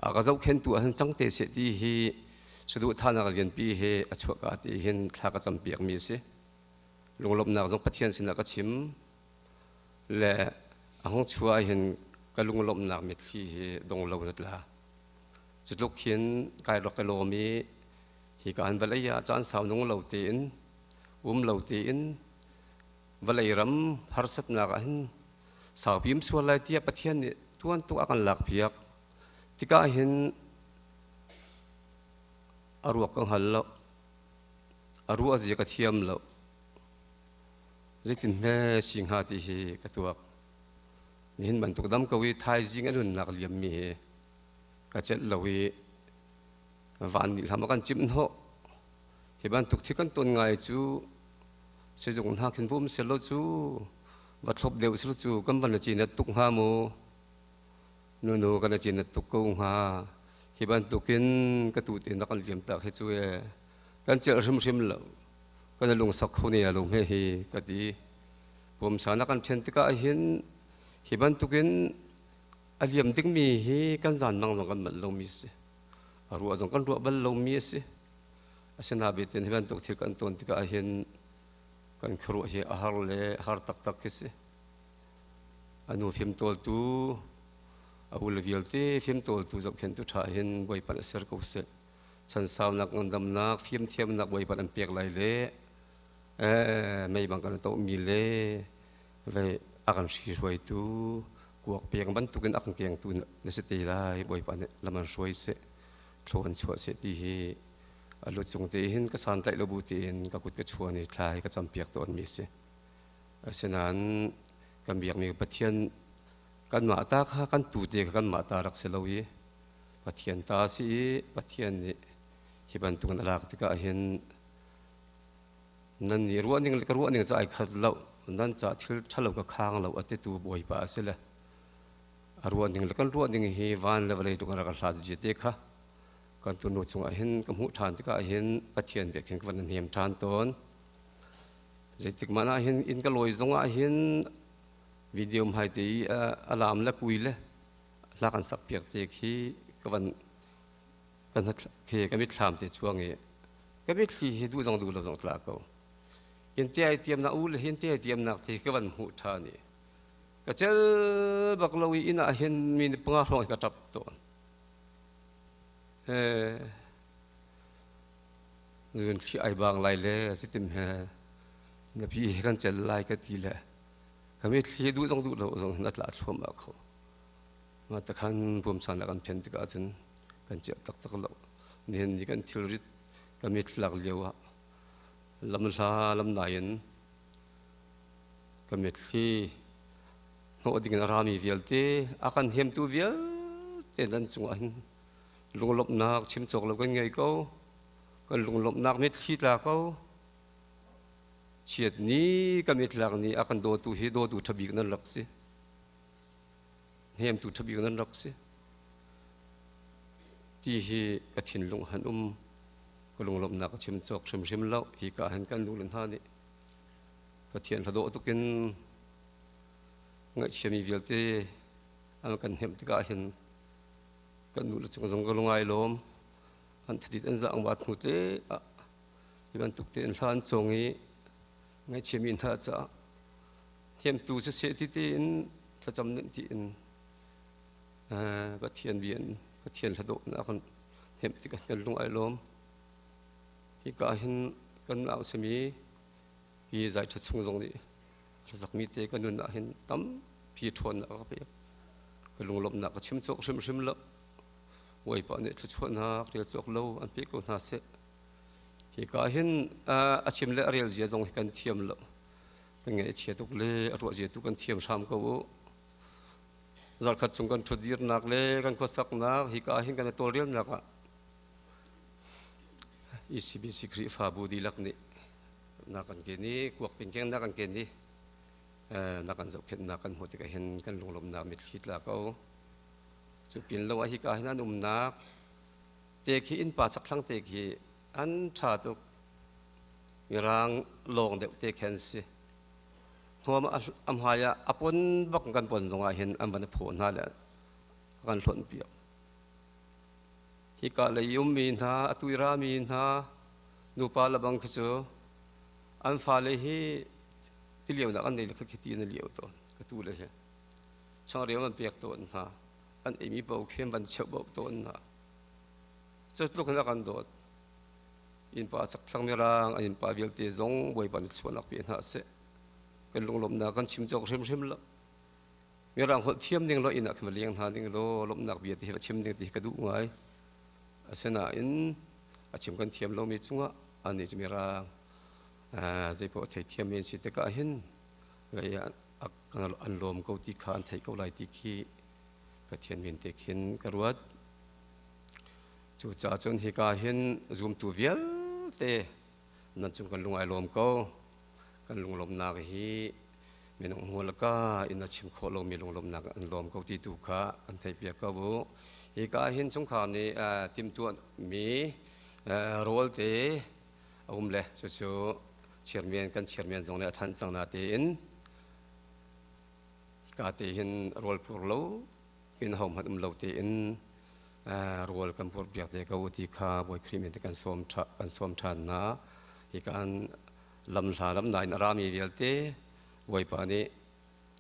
a ka zohkhentu ahhin cang te seh ti hi saduhthahnak lianpi he a chuahka ti hin thla ka campiakmi a si. Lunglawmhnak zong Pathian sinah ka chim le a hung chuah ahhin ka lunglawmhnak mitthli hi dong lo in a tla. Cutluk hin kai rak ka lawm i hika an vawlei ah caan sau nung lo tein um lo tein vawlei ram harsatnak ah hin saupi um sual lai tiah Pathian nih tuan tuk a kan lakpiak tikah hin a ruak ka hngal lo, a ruah zia ka thiam lo, zeitin hme si hnga ti hi ka tuak. Nihin bantuk dam ko i thaizing a nunnak liammi hi ka celh lo i van nih hlam a kan cimh hnawh. Hi bantuk thil kan ton ngai cu. Sizung hna khin vum selaw cu va thlop deuh selaw cu kan van cin tuk hnga mu. Nunu kan cin tuk ko hnga. Hi bantukin ka tu te na kan liam tak hi cu e kan celh hrimhrim lo. Kan lungsak kho ne lo he hi ka ti. Pumsa na kan ṭhen tikah hin hi bantukin a liam dingmi hi kan zan mang zong kan manh lomi si. A ruah zong kan ruah bal lomi a si. Asinain hi bantuk thil kan ton tikah hin kan khuaruah hi a har le har taktak khi si. A nu fimtawltu, a u le vialte fimtawltu zohkhenhtu ṭha hin Bawipa nih a ser ko seh. Chansaunak, ngandamnak, fimthiamnak Bawipa an pek lai le mei bang kan tohmi le vei a kan hrihruaitu kuak peng bantukin a kan kengtu na si te lai. Bawipa nih lam an hruai seh. Thlaw an chuah seh ti hi a lu cung te hin ka santlaih lo bu tein ka kut ka chuan i thla hi ka campiak tawnmi a si. Asinain kan biakmi Pathian kanmah ta kha kan tu te kha kanmah ta rak si lo i Pathian ta a si i Pathian nih hi bantuk in a lak tikah hin nan nih ruah ning le ka ruah ning cu ai khat lo, nan ca thil ṭhalo ka khang lo a titu Bawipa a si le a ruah ning le kan ruah ning hi van le vawlei tuk in rak hlat te kha kan tunu chungah hin ka hmuh ṭhan tikah hin Pathian bia khin ka van hnem ṭhan tawn. Zeitik hmanh ah hin inn ka lawi zongah hin video hmai te i a lam le kui le hla kan sak piak te khi ka van kan khi ka mitthlam te chuang i ka mitthli hi duh zong duh lo zong tla ko. In te ai tiam nak u le hin te ai tiam nak te ka van hmuh ṭhan i ka cel bak lo i inn ah hin mi nih panga hrawng ka ṭap tawn. Zun thli ai bang lai le sitim he na pi he kan cel lai ka ti le ka mitthli duh zong duh lo zong hin a tla thluahmah kho. Ma takhan pumsan la kan ṭhen tikah cun kan ciah taktak lo. Nihin ni kan thilrit ka mithlak lio ah lamhla lamnai in ka mitthli hnawh ding in a rami vialte a kan hemtu vialte nan cungah hin lunglawmhnak chim cawk lo kan ngei ko. Kan lunglawmhnak mitthli tla ko. Chiat ni ka mitlak ni a kan dawtu hi dawtu ṭhabik nan rak si. Hnemtu ṭhabik nan rak si. Ti hi ka thinlung han um. Ka lunglawmhnak ka chim cawk hrimhrim lo. Hi ka hin kan nu le hna nih Pathian hla dawh tukin ngaihchiami vialte an kan hnemh tikah hin kan nu le cung zong ka lungai lawm. An thadit an zaang bat hnu te ah hi bantuk te in hla an cawng i ngaihchiami hna caah thiamtu siseh ti tein thlacam nih tiin Pathian bia in Pathian hla dawh in a kan hnemh tikah kan lung ai lawm. Hika hin kan nau simi hi zai ṭha chung zong nih hlazakmi te ka nun ah hin tampi ṭhawnnak a ka pek. Ka lunglawmhnak ka chim cawk hrimhrim lo. Bawipa nih thluachuahnak rel cawk lo an pe ko hna seh. Hika hin a chim le a rel zia zong hi kan thiam lo. Kan ngaihchia tuk le a ruah zia tu kan thiam hram ko u. Zarkhat chung kan ṭhutdirnak le kan khuasaknak hika hin kan i tawlrelnak ah ECBC Khrihfabu dihlak nih na kan ken i kuak pingkeng na kan ken i na kan zohkhenhnak kan hmuh tikah hin kan lunglawmhnak mitthli tla ko. Cu pin lo ah hika hin an umnak te khi innpa chakthlang te khi an ṭha tuk. Mirang lawng deuh te khi an si. Hnuam a hmai ah a pon bak kan pon zongah hin an van i phaw hna le kan hlonh piak. Hika lei ummi hna, a tuirami hna, nupa le bang khi cu an fale hi tilionak an nei le khi ti an i lio tawn. Ka tu le hi changreu an pek tawn hna. An eimi paoh khi an van cheuh tawn hna. Cu tluk in a kan dawt. Innpa chakthlang mirang an innpa vialte zong Bawipa nih chuahnak pe hna seh. Kan lunglawmhnak kan chim cawk hrimhrim lo. Mirang holh thiam ning lo inn ah khin va leng hna ning law lawmhnak bia ti hi va chim ding ti hi ka duh ngai. Asinain a chim kan thiam lomi cungah anih cu mirang zeipaoh a theithiammi an si tikah hin an lawm ko ti kha an theih ko lai ti khi Pathian min te khin ka ruat. Cucaah cun hika hin zumtu vialte nan cung kan lung ai lawm ko. Kan lunglawmhnak hi minung hmualka in a chim khawh lomi lunglawmhnak an lawm ko ti tu kha an theihpiak ko u. Hika hin chungkhar nih timhtuahmi rawl te a um le cucu chairman kan chairman zong nih a thanh cang na tein hika te hin rawl pur lo in hohmanh um lo tein rawl kan pur piak te ko ti kha Bawi Khrih min kan sawm kan sawm ṭhan hna. Hika an lamhla lamna in a rami vialte Bawipa nih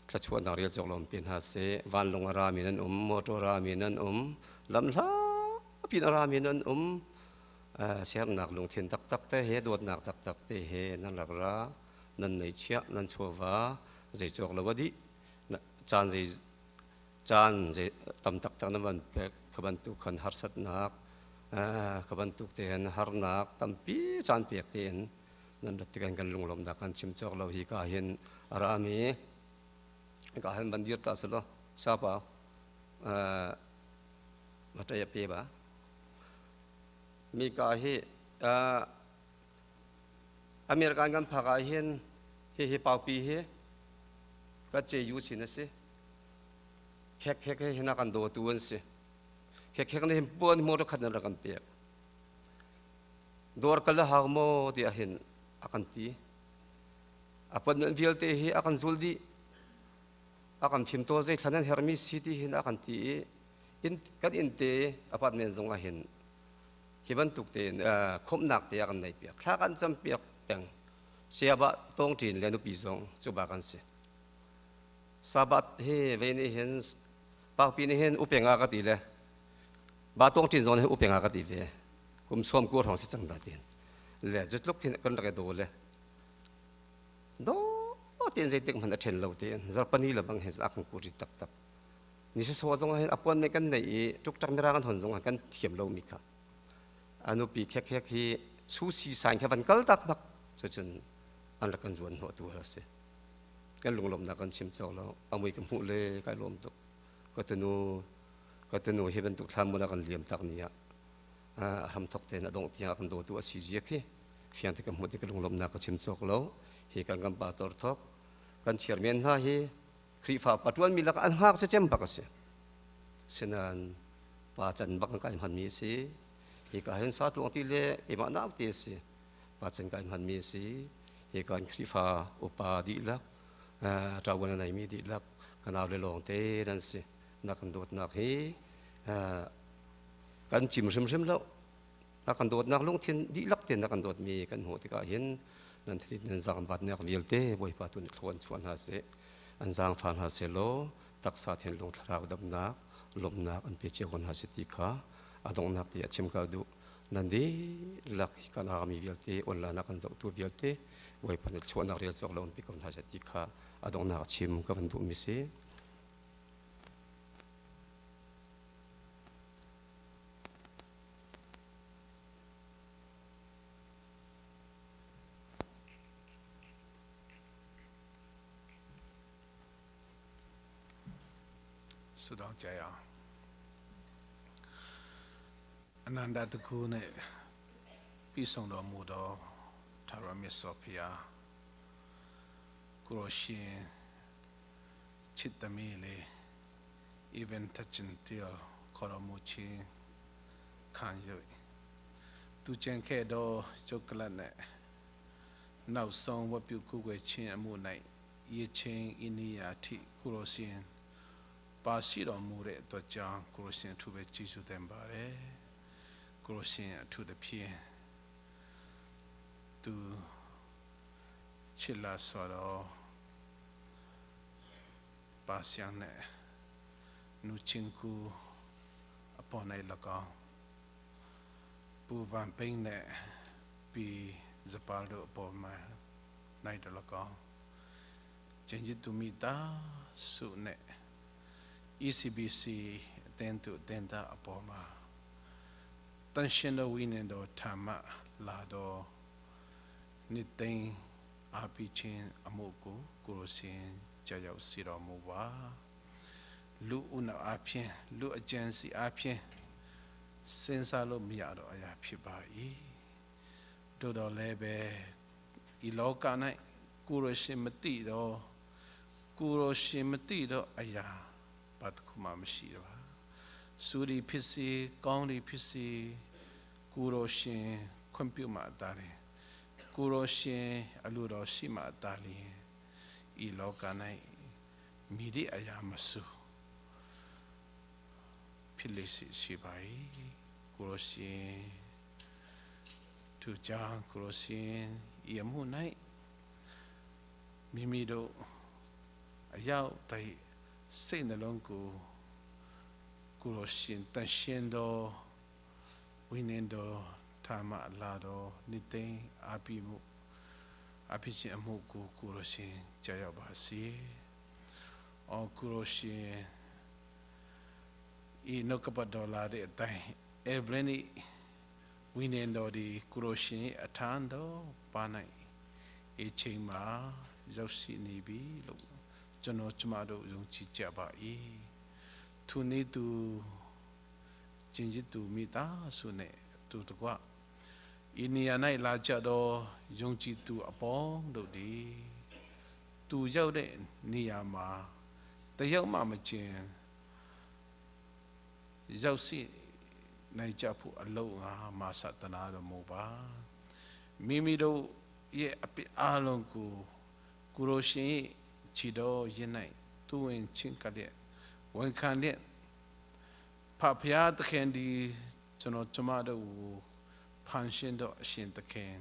thluachuahnak rial cawk lawm pe hna seh. Vanlawng a rami nan um, motor a rami nan um, lamhla pin a rami nan um. Sernak lungthin taktak te he dawtnak taktak te he nan rak ra, nan neihchiah, nan chawva zei cawk lo a dih. Caan zei caan zei tam taktak nan van pek kha bantuk khan harsatnak kha bantuk tein harnak tampi caan pek tein nan rat tikah kan lunglawmnak kan chim cawk lo. Hi ka hin a rami ka hin van dir ta selaw sapa ma ṭai a pe ba mi ka hi American kan phak ah hin hi hi paupi hi ka ce yu sin a si. Khek khek he hina kan dawtu an si. Khek khek nih hin puan motor khat nan rak kan pek. Dawr kal hau maw tiah hin a kan ti. A appointment vialte hi a kan zul dih. A kan thim tawl zei thlan an hermi si ti hin a kan ti i in kan inn te apartment zong ah hin hi bantuk tein khomhnak te a kan nei piak. Thla kan cam piak peng. Siaba tawng ṭin le nupi zong cu ba kan si. Sabbath hi ve nih hin paupi nih hin upenga ka ti le ba tawng ṭin zong nih upenga ka ti ve. Kum sawm kur hrawng si cang da tin le zutluk hin kan rak i do le do tin zeitik hmanh a ṭhen lo tiin zarpani le bang hin a kan kuri taktak. Ni si so zong hin apuan me kan nei i ṭukṭak mirang an hon zong ah kan thiam lo mi kha anupi khek khek hi su si sain kha van kal tak bak cucun an rak kan zuan hnawh tu a si. Kan lunglawmnak kan chim cawk lo. Amui ka hmuh le kai lawm tuk. Ka tunu ka tunu hi bantuk thlam a kan liam tak ni ah a hram thok tein a dongh tiang a kan dawtu a si zia khi fiang te ka hmuh ti ka lunglawmnak ka chim cawk lo. Hi kan kan pa tor thok kan chairman hna hi Khrihfa patuan mi lak an hngak se cem bak a si. Sinan pa can bak an kai hman mi a si. Hi ka hin sa tuang ti le keimah nak ti a si. Pa can kai hman mi a si. Hi kan Khrihfa upa dihlak ṭavuan a neimi dihlak ka nau le lawng te nan si. Na kan dawtnak hi kan cim hrimhrim lo. Na kan dawtnak lungthin dihlak tein na kan dawtmi kan hmuh tikah hin nan thil nan zaangbatnak vialte Bawipa tu nih thlua an chuah hna seh. An zaangfa hna seh law taksa thinlung thlarau damnak lawmhnak an pe cio ko hna seh ti kha a donghnak ti a chim ka duh. Nan dihlak hi kan arami vialte online ah kan zohtu vialte Bawipa nih chuahnak rial cawk lo an pe ko hna seh ti kha a donghnak a chim ka van duhmi si. ဆုတောင်းကြရအောင်အနန္တတကူနဲ့ပြည့်စုံတော်မူသောထာဝရမြတ်စွာဘုရားကိုရရှင်ချစ်သမီးလေး even touching till ခေါ်တော်မူခြင်းခံယူသူကျန်ခဲ့သောကျုပ်ကလတ်နဲ့နောက်ဆုံးဝတ်ပြုကုကွယ်ခြင်းအမှု၌ရချင်းအိန္ဒိယထိကိုရရှင်ပါရှိတော်မူတဲ့အတွက်ကြောင့်ကိုရရှင်အထူးပဲကျေးဇူးတင်ပါတယ်ကိုရရှင်အထူးသဖြင့်သူချစ်လာဆိုတော့ပါဆီယန်နဲ့နူချင်းကူအပေါ်၌၎င်းပူဗန်ပိန်းနဲ့ပီဇပါလတို့အပေါ်မှာ၌တ၎င်းကျင်จิตุမိတာစုနဲ့ ECBC အတင်းသူအတင်းသားအပေါ်မှာတန်ရှင်တော်ဝိညာဉ်တော်ထာမလာတော်နှစ်သိန်းအာပိချင်းအမှုကိုကိုရရှင်ကြာရောက်စီတော်မူပါလူဥနာအဖြစ်လူအကျဉ်စီအဖြစ်စဉ်းစားလို့မရတော့အရာဖြစ်ပါ၏တို့တော်လည်းပဲဤလောက၌ ကိုရရှင်မတိတော့ကိုရရှင်မတိတော့အရာဘာတစ်ခုမှမရှိတော့ပါစူရီဖြစ်စီကောင်းဒီဖြစ်စီကိုရရှင်ခွင့်ပြုမှတာတယ်ကိုရရှင်အလိုတော်ရှိမှတာလျင်ဤလောက၌မိဒီအရာမဆူဖြစ်လေရှိရှိပါ၏ကိုရရှင်သူကြောင့်ကိုရရှင်ဤအမှု၌မိမိတို့အရောက်တိုင်စိတ်နှလုံးကိုကိုရရှင်တန်ရှင်တော်ဝိနည်းတော်ထာမလာတော်နိသိမ့်အာပိမှုအဖြစ်ချင်းအမှုကိုကိုရရှင်ကြာရောက်ပါစေ။အော်ကိုရရှင်ဤနှုတ်ကပတ်တော်လာတဲ့အတိုင်းအေဗလနီဝိနည်းတော်ဒီကိုရရှင်အထံတော်ပါ၌အချိန်မှာရောက်ရှိနေပြီလို့ကျွန်တော်ကျမတို့ယုံကြည်ကြပါ၏။သူနေသူကျင်จิตသူမိသားစုနဲ့သူတကွဤနေရာ၌လာကြသောယုံကြည်သူအပေါင်းတို့သည်သူရောက်တဲ့နေရာမှာတယောက်မှမကျင်ရောက်စီနိုင်ကြဖို့အလုံးငါမာသတနာတော်မူပါမိမိတို့ရဲ့အပြစ်အလုံးကိုကိုရိုရှင်ခြေတော်ရင်း၌သူဝင်ချင်းကတဲ့ဝန်ခံတဲ့ဖဖျားသခင်ဒီကျွန်တော်ကျမတို့ကိုဖန်ရှင်တော့အရှင်သခင်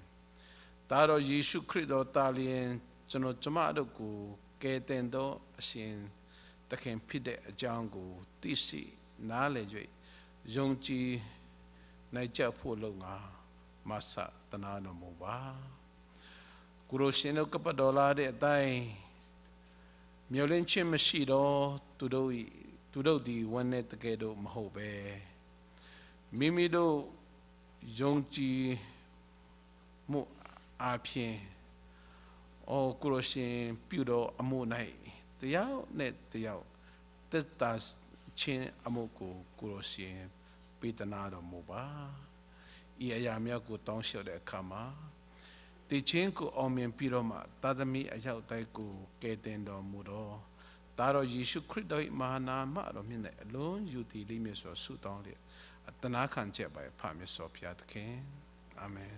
ဒါတော်ယေရှုခရစ်တော်တာလျင်ကျွန်တော်ကျမတို့ကိုကယ်တင်တော်အရှင်သခင်ဖြစ်တဲ့အကြောင်းကိုသိရှိနားလည်၍ယုံကြည်နိုင်ကြဖို့လုံငါမဆတနာတော်မူပါကိုရိုရှင်တို့ကပဒေါ်လာတဲ့အတိုင်းမျောလင်းခြင်းမရှိတော့သူတို့သူတို့ဒီဝမ်းနဲ့တကယ်တော့မဟုတ်ပဲမိမိတို့ယုံကြည်မှုအပြင်အော်ကိုရရှင်ပြုတော်အမှု၌တယောက်နဲ့တယောက်တက်တာချင်းအမှုကိုကိုရရှင်ပေးတနာတော်မူပါဤအရာများကိုတောင်းလျှောက်တဲ့အခါမှာတည်ချင်းကိုအောင်မြင်ပြီးတော့မှတာသမီအရောက်တိုက်ကိုကယ်တင်တော်မူတော်ဒါတော်ယေရှုခရစ်တော်၏မဟာနာမတော်မြင့်တဲ့အလွန်ယူတည်လိမ့်မည်ဆိုဆုတောင်းလျက်အတနာခံချက်ပါဖမြတ်စွာဘုရားသခင်အာမင်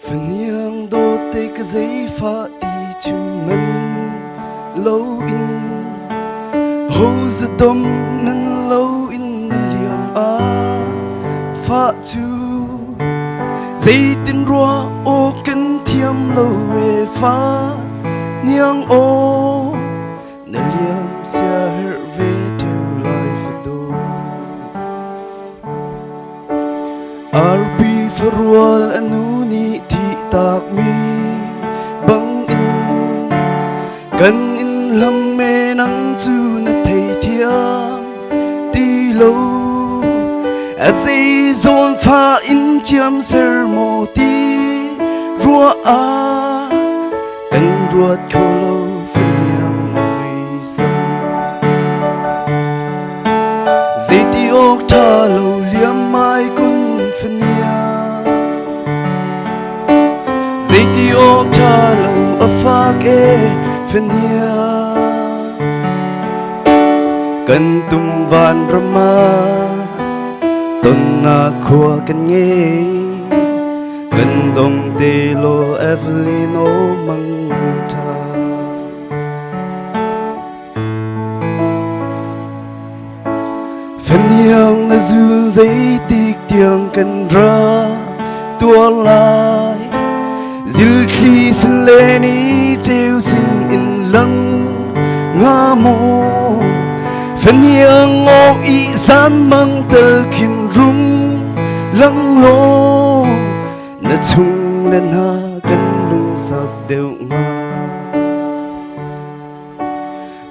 Faniang do te ka zei fa ti chim men lo in ho za dom men lo in liam a fa chu zei tin rua o kan thiam lo we fa niang o na liam sia her ve theo lai fa do RP farual anu ni thi tak mi bang in kan in lam me nang chu na thei thiam ti lo a zei zon fa in chiam ser mo ti rua a kan ruat kho lo phaniang na mui sam zei ti ok tha lo liam mai kun phaniang zei ti ok tha lo a fak e phaniang kan tum van rama ton na khua kan nghe kan dong te lo Evelyn o mang tha. Faniang na zun zeitik tiang kan ra tuar lai. Zilthli sin le ni ceu sin in lang nga maw. Faniang ngaw i zan mang tel khin rum lang law. Na chung le hna kan lungsak deuh hnga.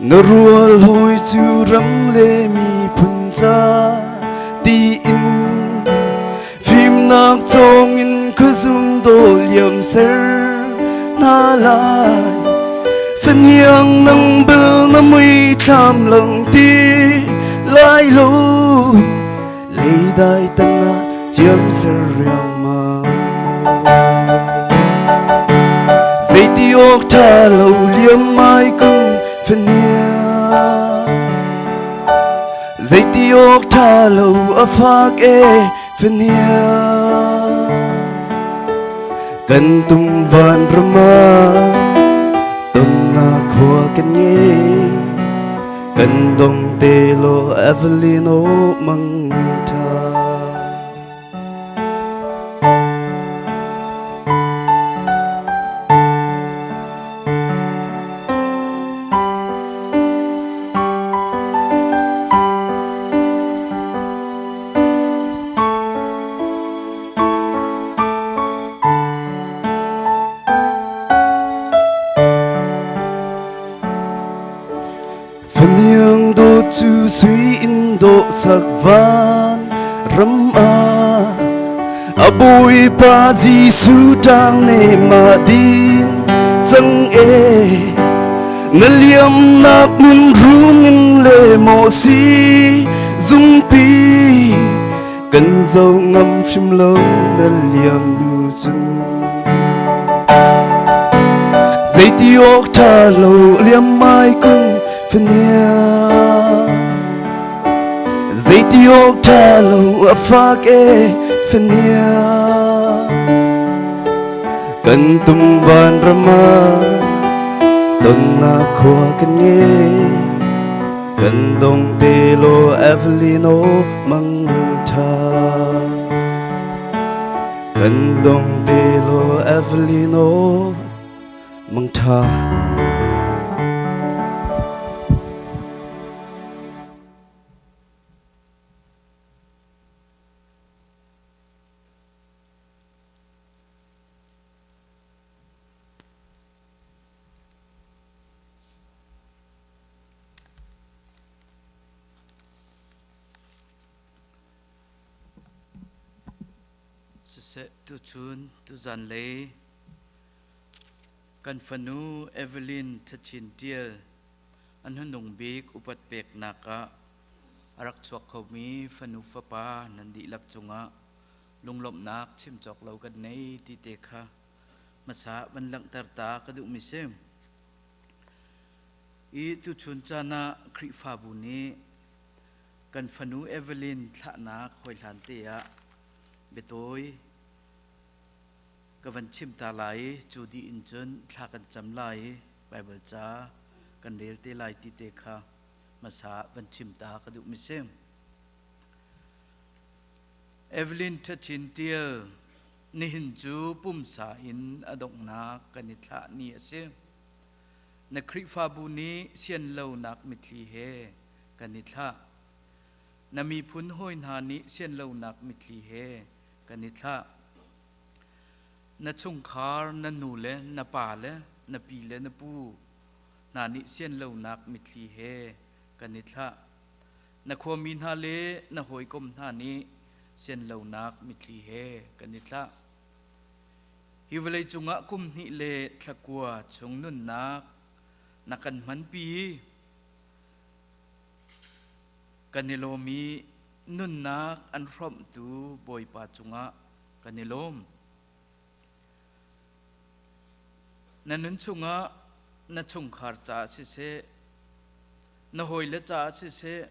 Na rual hawi cu ram le miphun ca tiin fimnak cawngin khuazung daw liam ser hna lai. Fahniang nang bel na mui thlam lang ti lai lo leidai tangah ciam ser riangmang. Zeiti awk ṭha lo liam mai kung fahniang. Zeiti awk ṭha lo a fak e fahniang. Kan tum van rama tonnak khua kan ngei. Kan dong te lo Evelyn o mang ṭha. Fahniang dawt cu sui in dawh sak van ram ah a Bawipa Jesuh ṭang ne ma din cang e na liamnak mun run in le maw si zungpi kan zo ngam hrim lo na liam nu cun zeiti awk ṭha lo liam mai kun fahniang zeiti awk ṭha lo a fak e fahniang kan tum van ram ah tonnak khua kan ngei kan dong te law Evelyn o mang ṭha kan dong te law Evelyn o mang ṭha. Siseh tuchun tuzanlei kan fanu Evelyn Thachin Tial an hnunung bik upat peknak ah a rak chuak khomi fanu fapa nan dihlak cungah lunglawmhnak chim cawk lo kan nei ti te kha hmasa van langhter ta ka duhmi si. I tuchun caan ah Khrihfabu nih kan fanu Evelyn thlahnak hawihlan te ah biatawi ka van chim ta lai i cu dih in cun thla kan cam lai i Baibal ca kan rel te lai ti te kha hmasa van chim ta ka duhmi si. Evelyn Thachin Tial nihin cu pumsa in a donghnak kan i thlah ni a si. Na Khrihfabu nih sianlonak mitthli he kan i thlah. Na miphun hawi hna nih sianlonak mitthli he kan i thlah. Na chungkhar, na nu le na pa le na pi le na pu hna nih sianlonak mitthli he kan i thlah. Na khuami hna le na hawikom hna nih sianlonak mitthli he kan i thlah. Hi vawlei cungah kum hnih le thlakua chung nunnak na kan hmanpi. Kan i lawm i nunnak an hrawmhtu Bawipa cungah kan i lawm. Na nun chungah na chungkhar caah siseh, na hawile caah siseh,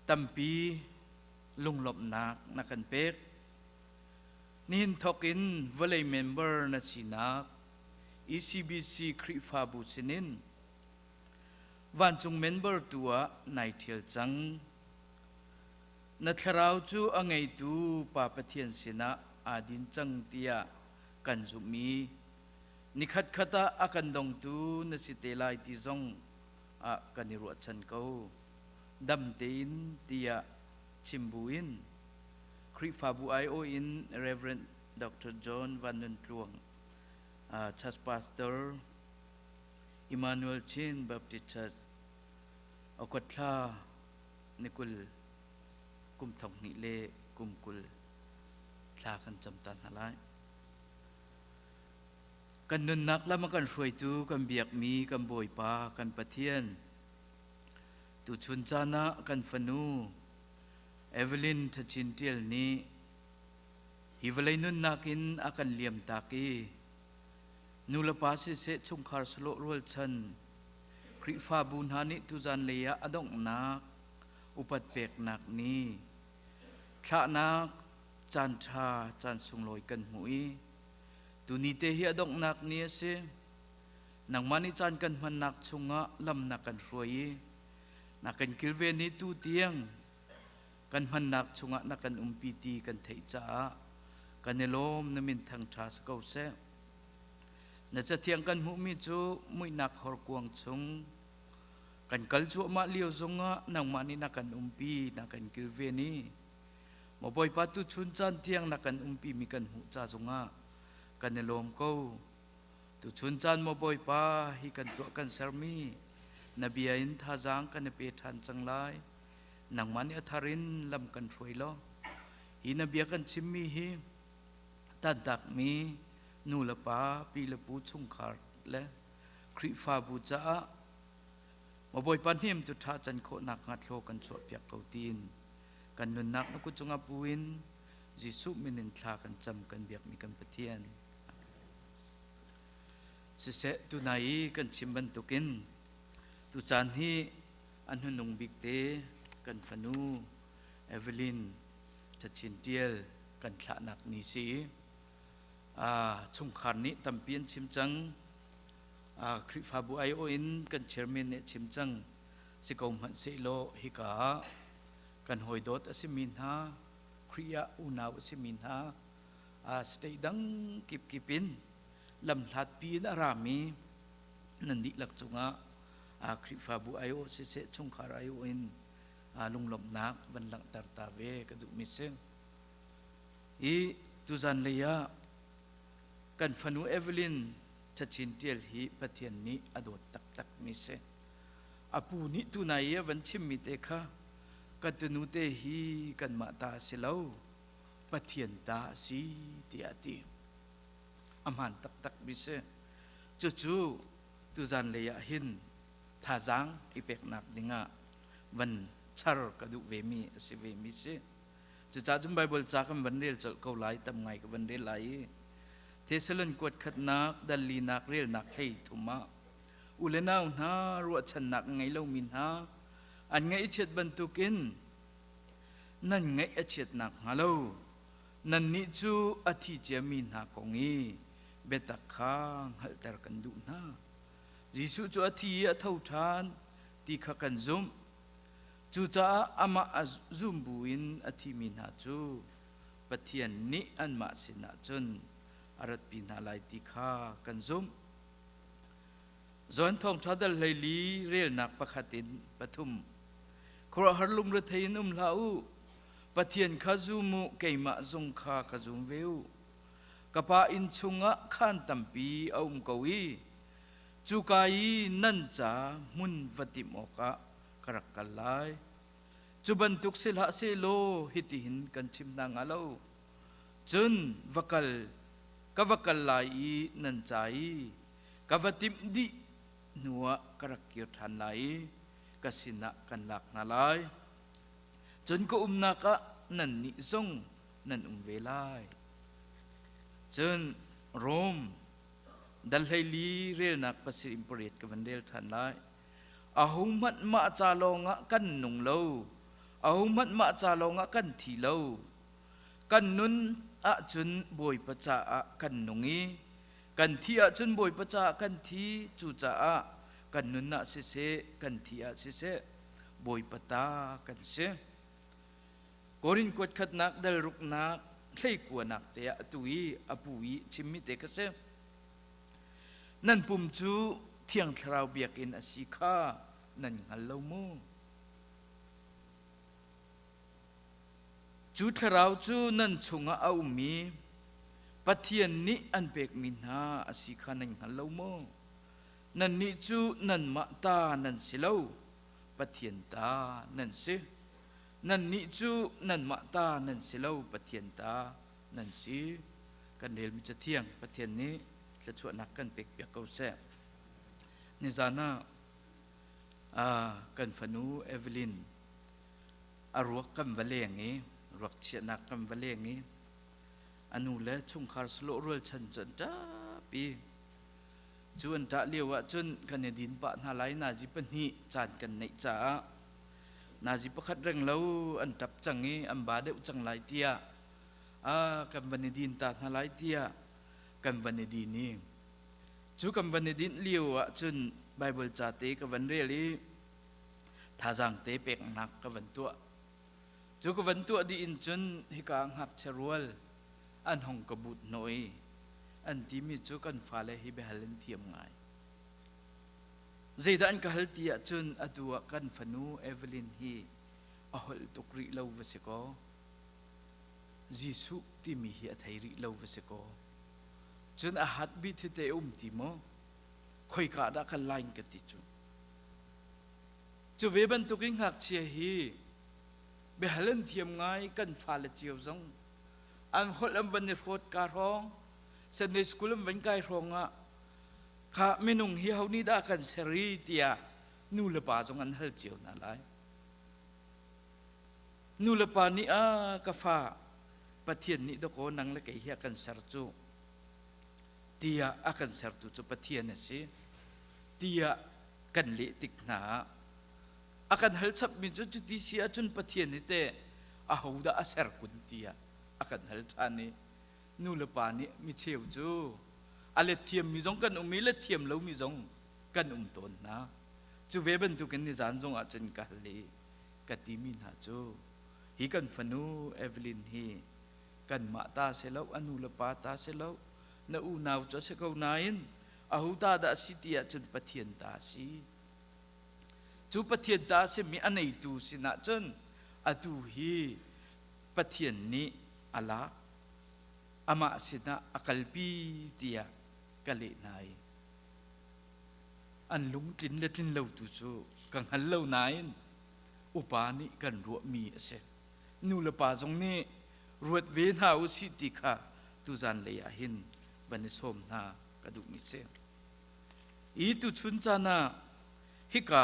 tampi lunglawmhnak na kan pek. Nihin thawk in vawlei member na sinak ECBC Khrihfabu sinin Vancung member tu ah nai ṭhial cang. Na thlarau cu a ngeitu Pa Pathian sinah aa din cang tiah kan zumh i nikhatkhat ah a kan dongtu na si te lai ti zong ah kan i ruahchan ko. Dam tein tiah chim buin Khrihfabu aiawh in Reverend Dr. John Van Nun Tluang, Church Pastor, Emmanuel Chin Baptist Church, Okotthla ni 20 kum 2020 thla kan cam ta hna lai. Kan nunnak lam a kan hruaitu kan biakmi kan Bawipa kan Pathian tuchun caan ah kan fanu Evelyn Thachin Tial nih hi vawlei nunnak in a kan liam tak i nu le pa siseh chungkhar salawh rualchan Khrihfabu hna nih tuzan lei ah a donghnak upat peknak ni thlahnak caan ṭha caan sunglawi kan hmuh i tuni te hi a donghnak ni a si. Nangmah nih caan kan hmannak chungah lam na kan hruai i na kan kilven i tu tiang kan hmannak chungah na kan umpi ti kan theih caah kan i lawm. Na min thangṭha si ko seh. Na cathiang kan hmuhmi cu muihnak horkuang chung kan kal cuahmah lio zongah nangmah nih na kan umpi, na kan kilven i maw Bawipa, tuchun caan tiang na kan umpi mi kan hmuh ca zongah kan i lawm ko. Tuchun caan, maw Bawipa, hi kan tuah kan sermi na bia in thazaang kan i pe ṭhan cang lai. Nangmah nih a thar in lam kan hruai law hi na bia kan chimmi hi tantakmi nu le pa, pi le pu, chungkhar le Khrihfabu caah maw Bawipa hnem tu ṭha can khawhnak hnga thlaw kan chuahpiak ko tiin kan nunnak na kut cungah pu in Jesuh min in thla kan cam kan biakmi kan Pathian. Siseh, tunai i kan chim bantukin tucaan hi an hnunung bik te kan fanu Evelyn Thachin Tial kan thlahnak ni si. Chungkhar nih tampi an chim cang. Khrihfabu aiawh in kan chairman nih a chim cang. Si ko hmanh sehlaw hika ah kan hawidawt a simi hna, Khrih ah unau a simi hna, state dang kipkip in lamhlatpi in a rami nan dihlak cungah Khrihfabu aiawh siseh, chungkhar aiawh in lunglawmhnak van langhter ta ve ka duhmi si. I tuzan lei ah kan fanu Evelyn Thachin Tial hi Pathian nih a dawt taktakmi si. A pu nih tunai i a van chimmi te kha ka tunu te hi kanmah ta a si lo, Pathian ta a si tiah a ti. A hmaan taktakmi si. Cucu tuzan lei ah hin thazaang i peknak dingah van char ka duh vemi a si vemi si. Cucaah cun Baibal ca kan van rel colh ko lai, tam ngai ka van rel lai i Thessalon kuat khatnak dal linak relnak 33 ah u le nau hna, ruahchannak ngei lomi hna an ngaih a chiat bantukin nan ngaih a chiat nakhnga lo nannih cu a thi ciami hna kong i biatak kha hngalhter kan duh hna. Jesuh cu a thi i a tho ṭhan ti kha kan zumh. Cucaah amah a zum buin a thimi hna cu Pathian nih anmah sinah cun a ratpi hna lai ti kha kan zumh. John Thawngṭha dal 14 relnak 1 in 3. Khuaruahhar lungrethei in um hlah u. Pathian kha zum u, keimah zong kha ka zum ve u. Ka Pa inn chungah khaan tampi a um ko i cuka i nan ca hmun va timh awkah ka rak kal lai. Cu bantuk si hlah sehlaw hitihin kan chim hna hnga lo. Cun va kal, ka va kal lai i nan ca i ka va timh dih hnuah ka rak kir ṭhan lai i ka sinah kan lak hna lai. Cun ka umnak ah nannih zong nan um ve lai. Cun Rom dal 14 relnak 7 in 8 ka van rel ṭhan lai. Ahohmanh mah ca lawngah kan nung lo. Ahohmanh mah ca lawngah kan thi lo. Kan nun ahcun Bawipa caah kan nung i kan thi ahcun Bawipa caah kan thi. Cucaah Kan nun ah siseh, kan thi ah siseh, Bawipa ta kan si. Korin kuat khatnak dal ruknak hleikuanak te ah atu i a pu i chimmi te kha si. Nan pum cu Thiang Thlarau biakinn a si kha nan hngal lo mu? Cu thlarau cu nan chungah a um i Pathian nih an pekmi hna a si kha nan hngal lo maw? Nannih cu nanmah ta nan si lo, Pathian ta nan si. Nannih cu nanmah ta nan si lo, Pathian ta nan si. Kan relmi Cathiang Pathian nih thluachuahnak kan pekpiak ko seh. Nizan ah kan fanu Evelyn a ruak kan va leng i ruak chiahnak kan va leng i a nu le chungkhar sawlawh rualchan cu an ṭap i cu an ṭah lio ah cun kan i din pah hna lai. Nazi pahnih caan kan neih caah nazi pakhat reng lo an ṭap cang i an ba deuh cang lai tiah kan van i din ta hna lai tiah kan van i din i cu kan van i dinh lio ah cun Baibal ca te ka van rel i thazaang te peknak ka van tuah. Cu ka van tuah dih in cun hika ngakchia rual an hong ka but hnawh i an timi cu kan fale hi biahal an thiam ngai. Zeidah an ka hal ti ahcun atu ah kan fanu Evelyn hi a holh tuk rih lo va si kaw, Jesuh timi hi a thei rih lo va si kaw, cun a heartbeat hi teh um ti maw? Khoika dah kan line ka ti cu. Cu ve bantukin ngakchia hi biahal an thiam ngai. Kan fale cio zong an holh an van i hrawt ka hrawng, Sunday school an van kai hrawng ah kha minung hi ho nih dah kan ser i tiah nu le pa zong an hal cio hna lai. Nu le pa nih a ka fa, Pathian nih dakaw nang le kei hi a kan ser cu tiah, a kan sertu cu Pathian a si tiah kan leh tik hna ah a kan hal chapmi cu cuti si ahcun Pathian hi teh ahodah a ser kun tiah a kan hal ṭhan i nu le pa nih mi cheu cu a let thiammi zong kan um i let thiam lomi zong kan um tawn hna. Cu ve bantukin nizan zong ah cun ka hal i ka timi hna cu hi kan fanu Evelyn hi kanmah ta si lo, a nu le pa ta si lo, na unau cu a si ko nain aho ta dah a si ti ahcun Pathian ta a si. Cu Pathian ta a simi a neitu sinah cun atu hi Pathian nih a lak, amah sinah a kalpi tiah ka leh hna i an lungtlin le tlin lo tu cu ka hngal lo nain upa nih kan ruahmi a si. Nu le pa zong nih ruat ve hna u sih ti kha tuzan lei ah hin van i sawm hna ka duhmi si. I tuchun caan ah hika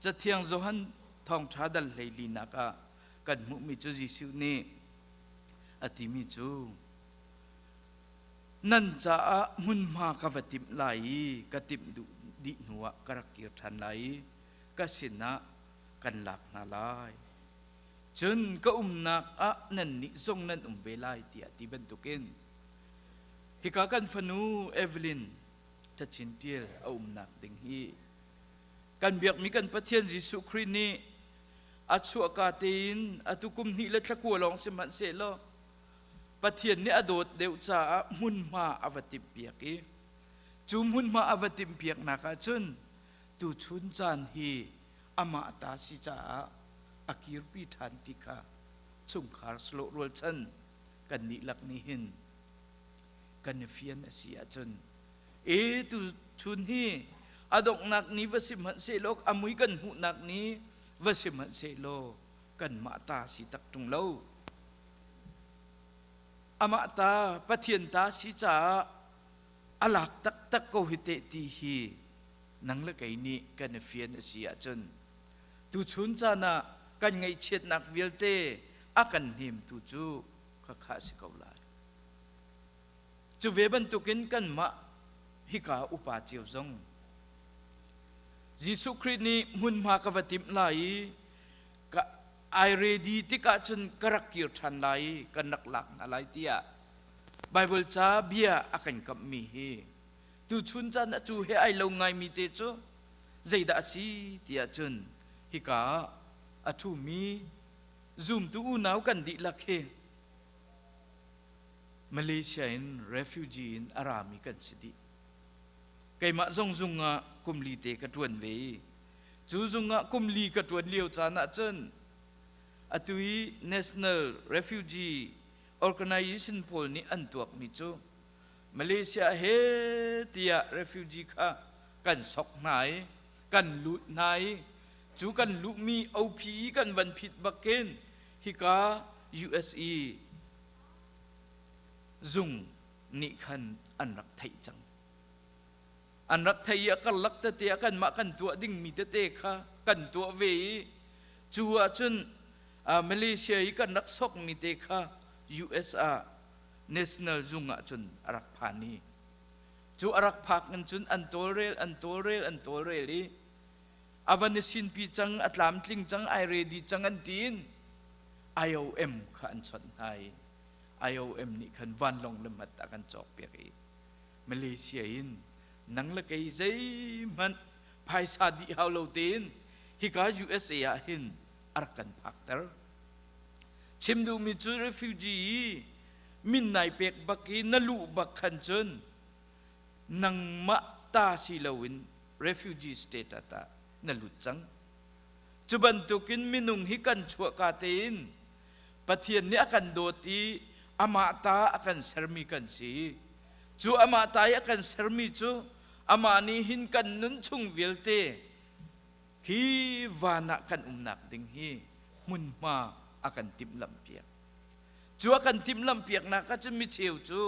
Cathiang Johan Thawngṭha dal 14nak ah kan hmuhmi cu Jesuh nih a timi cu nan caah hmunhma ka va timh lai i ka timh duh dih hnuah ka rak kir ṭhan lai i ka sinah kan lak hna lai. Cun ka umnak ah nannih zong nan um ve lai tiah ti bantukin hika kan fanu Evelyn cachin ṭial a umnak ding hi kan biakmi kan Pathian Jesuh Khrih nih a chuahka tein atu kum hnih le thla kua lawng si hmanhsehlaw Pathian nih a dawt deuh caah hmunhma a va timhpiak i cu hmunhma a va timhpiaknak ah cun tuchun caan hi amah ta si caah a kirpi ṭhan ti kha chungkhar sawlawh rualchan kan nih lak nih hin kan i fian a si ahcun e tu chun hi a donghnak ni va si hmanh sehlaw, a mui kan hmuhnak ni va si hmanh sehlaw, kanmah ta si tak ṭung lo, amah ta Pathian ta si caah a lak taktak ko hi teh ti hi nang le kei nih kan i fian a si ahcun tuchun caan ah kan ngaihchiatnak vialte a kan hnemtu cu khakha a si ko lai. Cu ve bantukin kanmah hika upa cio zong Jesuh Khrih nih hmunhma ka va timh lai i ka ai ready tikah cun ka rak kir ṭhan lai i kan rak lak hna lai tiah Baibal ca bia a kan kamhmi hi tuchun caan ah cu he ai lo ngaimi te cu. Zeidah a si tiah cun hika ah a ṭhumi zumtu unau kan dihlak hi Malaysia in refugee in a rami kan si dih. Keimah zong zung ah kum li te ka ṭuan ve i cu zung ah kum li ka ṭuan lio caan ah cun atu i National Refugee Organization pawl nih an tuakmi cu Malaysia he tiah refugee kha kan sok hna i kan lut hna i cu kan luhmi OPE kan van phit bakin hika USA zung nih khan an rak theih cang. An rak theih i a karlak tete ah kanmah kan tuah dingmi tete kha kan tuah ve i cu ahcun Malaysia i kan rak sokmi te kha US ah national zung ah cun a rak phan i cu a rak phak in cun an tawlrel an tawlrel an tawlrel i a van i sinpi cang a tlamtling cang ai ready cang an tiin IOM kha an chawnh hna i IOM nih khan vanlawng le mat a kan cawkpiak i Malaysia in nang le kei zeihmanh phaisa dih hau lo tein hika USA ah hin a rak kan phakter. Chim duhmi cu refugee i min nai pek bak i na luh bak khan cun nangmah ta si loin refugee status ah na lut cang. Cu bantukin minung hi kan chuahka tein Pathian nih a kan dawt i amah ta a kan sermi kan si. Cu amah ta i a kan sermi cu amah nih hin kan nun chung vialte hi van ah kan umnak ding hi hmunhma a kan timhlamhpiak. Cu a kan timhlamhpiaknak ah cun micheu cu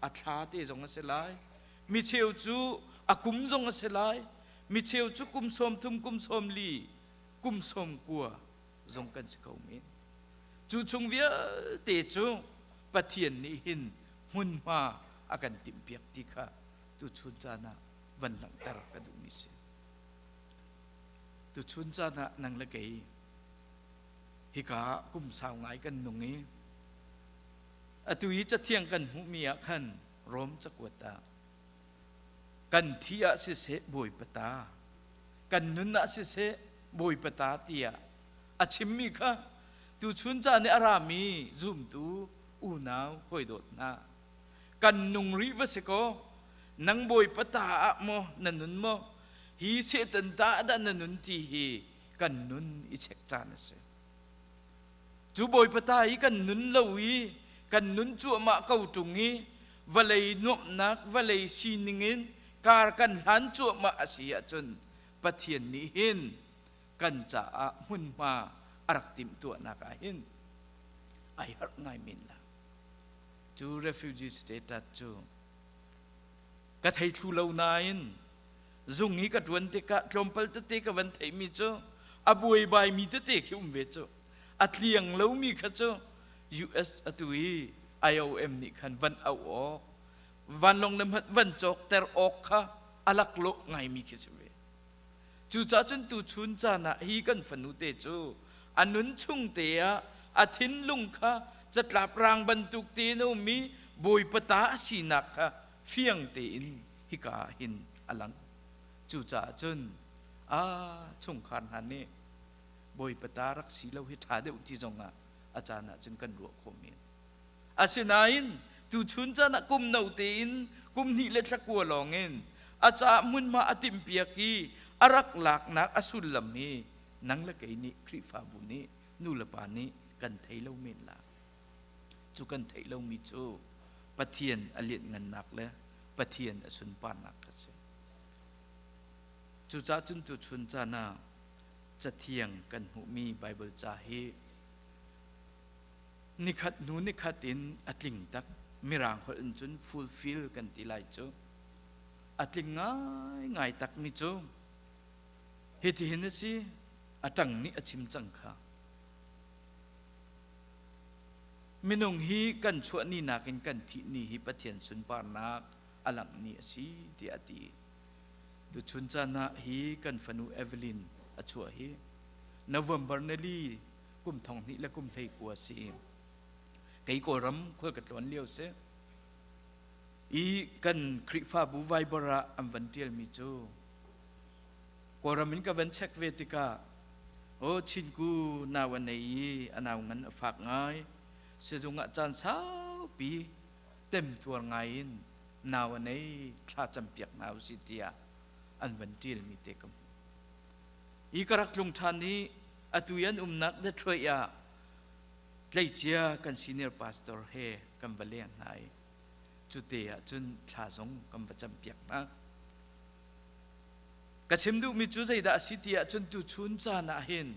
a thla te zong a si lai, micheu cu a kum zong a si lai, micheu cu kum 30, kum 40, kum 90 zong kan si kho men. Cu chung vialte cu Pathian nih hin hmunhma a kan timhpiak ti kha tuchun caan ah van langhter ka duhmi si. Tuchun caan ah nang le kei hika ah kum sau ngai kan nung i atu i cathiang kan hmuhmi ah khan Rom cakuat ah kan thi ah siseh Bawipa ta kan nun ah siseh Bawipa ta tiah a chimmi kha tuchun caan i a rami zumtu unau hawi dawt hna kan nung rih va si kaw nang Bawipa ta ah maw na nun maw hi Satan ta ah dah na nun ti hi kan nun i chek caan a si. Cu Bawipa ta i kan nun lo i kan nun cuahmah ko ṭung i vawlei nuamhnak vawlei sining in kar kan hlan cuahmah a si ahcun Pathian nih hin kan caah hmunhma a rak timhtuahnak ah hin ai harh ngai men la. Cu refugee status cu ka thei thlu lo nain zung i ka ṭuan tikah tlawmpal tete ka van theihmi cu a buaibaimi tete khi um ve cu a tliang lomi kha cu US atu i IOM nih khan van auh awk vanlawng le hmanh van cawkter awk kha a laklawh ngaimi khi si ve. Cucaah cun tuchun caan ah hi kan fanu te cu a nun chung te ah a thinlung kha catlap rang bantuk tein a ummi Bawipa ta a sinak kha fiang tein hika ah hin a lang. Cucaah cun a chungkhar hna nih Bawipa ta rak si lo hi ṭha deuh ti zongah a caan ah cun kan ruah khawh men. Asinain tuchun caan ah kum no tein kum hnih le thla kua lawngin a caah hmunhma a timhpiak i a rak laknak a sullam hi nang le kei nih Khrihfabu nih nu le pa nih kan thei lo men la. Cu kan theih lomi cu Pathian a lianhngannak le Pathian a sunparnak a si. Cucaah cun tuchun caan ah cathiang kan hmuhmi Baibal ca hi nikhat hnu nikhat in a tling tak. Mirang holh in cun fulfill kan ti lai cu. A tling ngaingai takmi cu hitihin a si, a ṭang nih a chim cang kha. Minung hi kan chuah ni nakin kan thih ni hi Pathian sunparnak a langh ni a si tiah a ti. Tuchun caan ah hi kan fanu Evelyn a chuah hi November nili kum 2019 le kum 19 si. Kei Kawlram khual ka tlawn lio si. I kan Khrihfabu Viber ah an van ṭialmi cu Kawlram in ka van check ve tikah o Chinku nau a nei i a nau ngan a fak ngai. Sizung ah caan saupi temtuar ngai in nau a nei thla campiak hna usih tiah an van ṭialmi te ka hmuh. I ka rak tlung ṭhan i atu i an umnak Detroit ah tleicia kan senior pastor he kan va leng hna i cute ah cun thla zong kan va campiak hna. Ka chim duhmi cu zeidah a si ti ahcun tuchun caan ah hin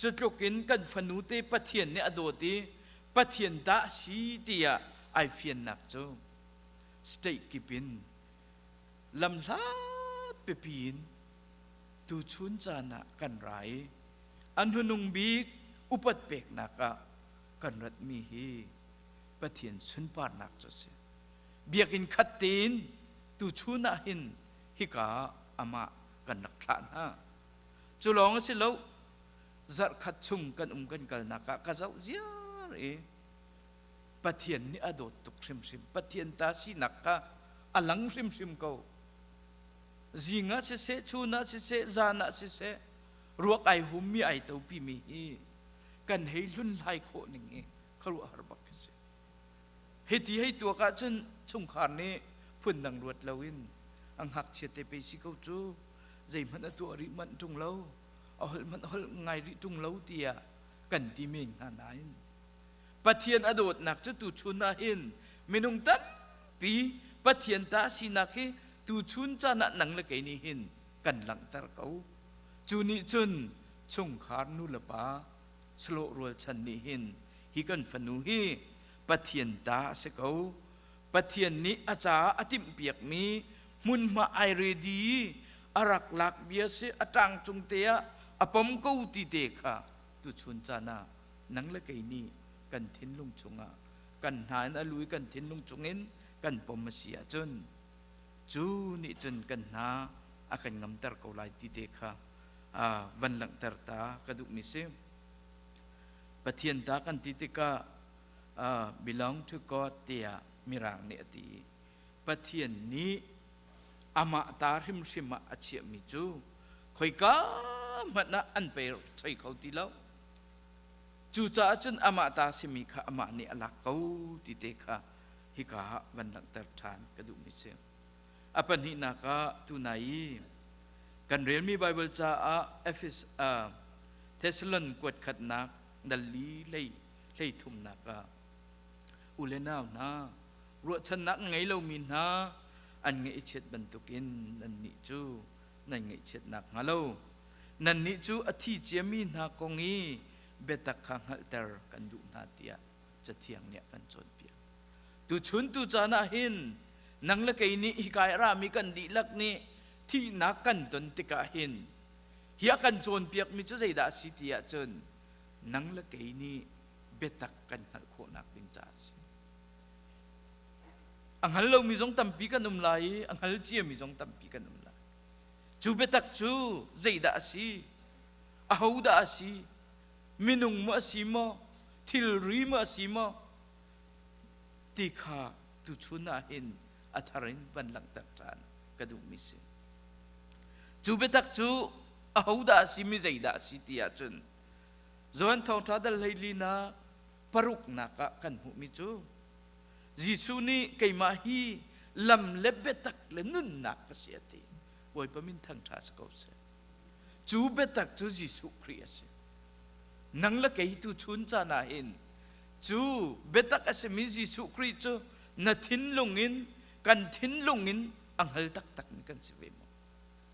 cu tluk in kan fanu te Pathian nih a dawt i Pathian dah si tiah ai fiannak cu state kip in lamhlat pipi in tuchun caan ah kan ra i an hnunung bik upat peknak ah kan ratmi hi Pathian sunparnak cu a si. Biakinn khat tein tuchun ah hin hika ah amah kan rak thlah hna. Cu lawng a si lo, zarh khat chung kan um kan kalnak ah ka zoh ziar i Pathian nih a dawt tuk hrimhrim. Pathian ta sinak kha a lang hrimhrim ko. Zing ah siseh, chun ah siseh, zan ah siseh, ruak ai hummi ai topimi hi kan hei hlun hlai khawh ning hi khuaruahhar bak khi si. Hiti hei tuak ahcun chungkhar nih phundang ruat loin a ngakchia te pe si ko cu zeihmanh a tuah rih manh ṭung lo, a holh hmanh holh ngai rih ṭung lo tiah kan ti men hna nain Pathian a dawtnak cu tuchun ah hin minung tampi Pathian ta sinak hi tuchun caan ah nang le kei nih hin kan langhter ko. Cu nih cun chungkhar nu le pa salawh rualchan nih hin hi kan fanu hi Pathian ta a si ko. Pathian nih a caah a timhpiakmi hmunhma ai ready i a rak lak bia si a ṭang cung te ah a pom ko ti te kha tuchun caan ah nang le kei nih kan thinlung chungah kan hna in a lu i kan thinlung chungin kan pom a si ahcun cu nih cun kan hna a kan ngamter ko lai ti te kha van langhter ta ka duhmi si. Pathian ta kan ti tikah belong to God tiah Mirang nih a ti. Pathian nih amah ta hrimhrim ah a chiahmi cu khoika hmanh ah an pe choi kho ti lo. Cucaah cun amah ta simi kha amah nih a lak ko ti te kha hika ah van langhter ṭhan ka duhmi si. A pahnihnak ah tunai i kan relmi Baibal caah Efes Thessalon kuat khatnak dal li hlei hlei thumnak ah u le nau hna ruahchannak ngei lomi hna an ngaihchiat bantukin nannih cu nan ngaihchiatnak hnga lo nannih cu a thi ciami hna kong i biatak kha hngalhter kan duh hna tiah Cathiang nih a kan cawnpiak. Tuchun tu caan ah hin nang le kei nih hika i rami kan dihlak nih thihnak kan ton tikah hin hi a kan cawnpiakmi cu zeidah a si ti ahcun nang le kei nih biatak kan hngalh khawhnak ding caah a si. A hngal lomi zong tampi kan um lai i a hngal ciami zong tampi kan um lai. Cu biatak cu zeidah a si? Ahodah a si? Minung maw a si maw? Thilri maw a si maw? Ti kha tuchun ah hin a thar in van langhter ṭhan ka duhmi si. Cu biatak cu ahodah a si mi zeidah a si ti ahcun Johan Thawngṭha dal hleilinak paruknak ah kan hmuhmi cu Jesuh nih keimah hi lam le biatak le nunnak ka si a ti. Bawipa min thangṭha si ko seh. Cu biatak cu Jesuh Khrih a si. Nang le kei tu chun caan ah hin cu biatak a simi Jesuh Khrih cu na thinlung in kan thinlung in a hngal taktakmi kan si ve maw?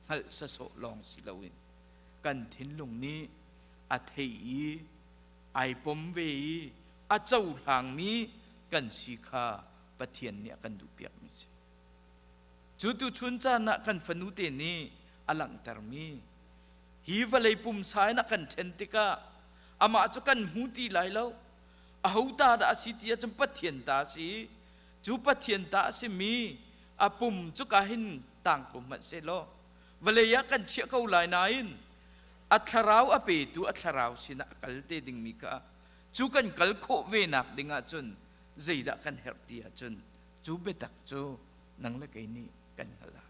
Hngalh sasawh lawng si loin kan thinlung nih a thei i ai pom ve i a cohlangmi kan si kha Pathian nih a kan duhpiakmi si. Cu tuchun caan ah kan fanute nih a langhtermi hi vawlei pumsa in a kan ṭhen tikah amah cu kan hmu ti lai lo. Aho ta dah a si ti ahcun Pathian ta a si. Cu Pathian ta a simi a pum cu ka hin tang ko hmanh sehlaw vawlei ah kan chiah ko lai nain a thlarau a petu a thlarau sinah a kal te dingmi kha cu kan kal khawh ve nak ding ahcun zeidah kan herh ti ahcun cu biatak cu nang le kei nih kan hngalh.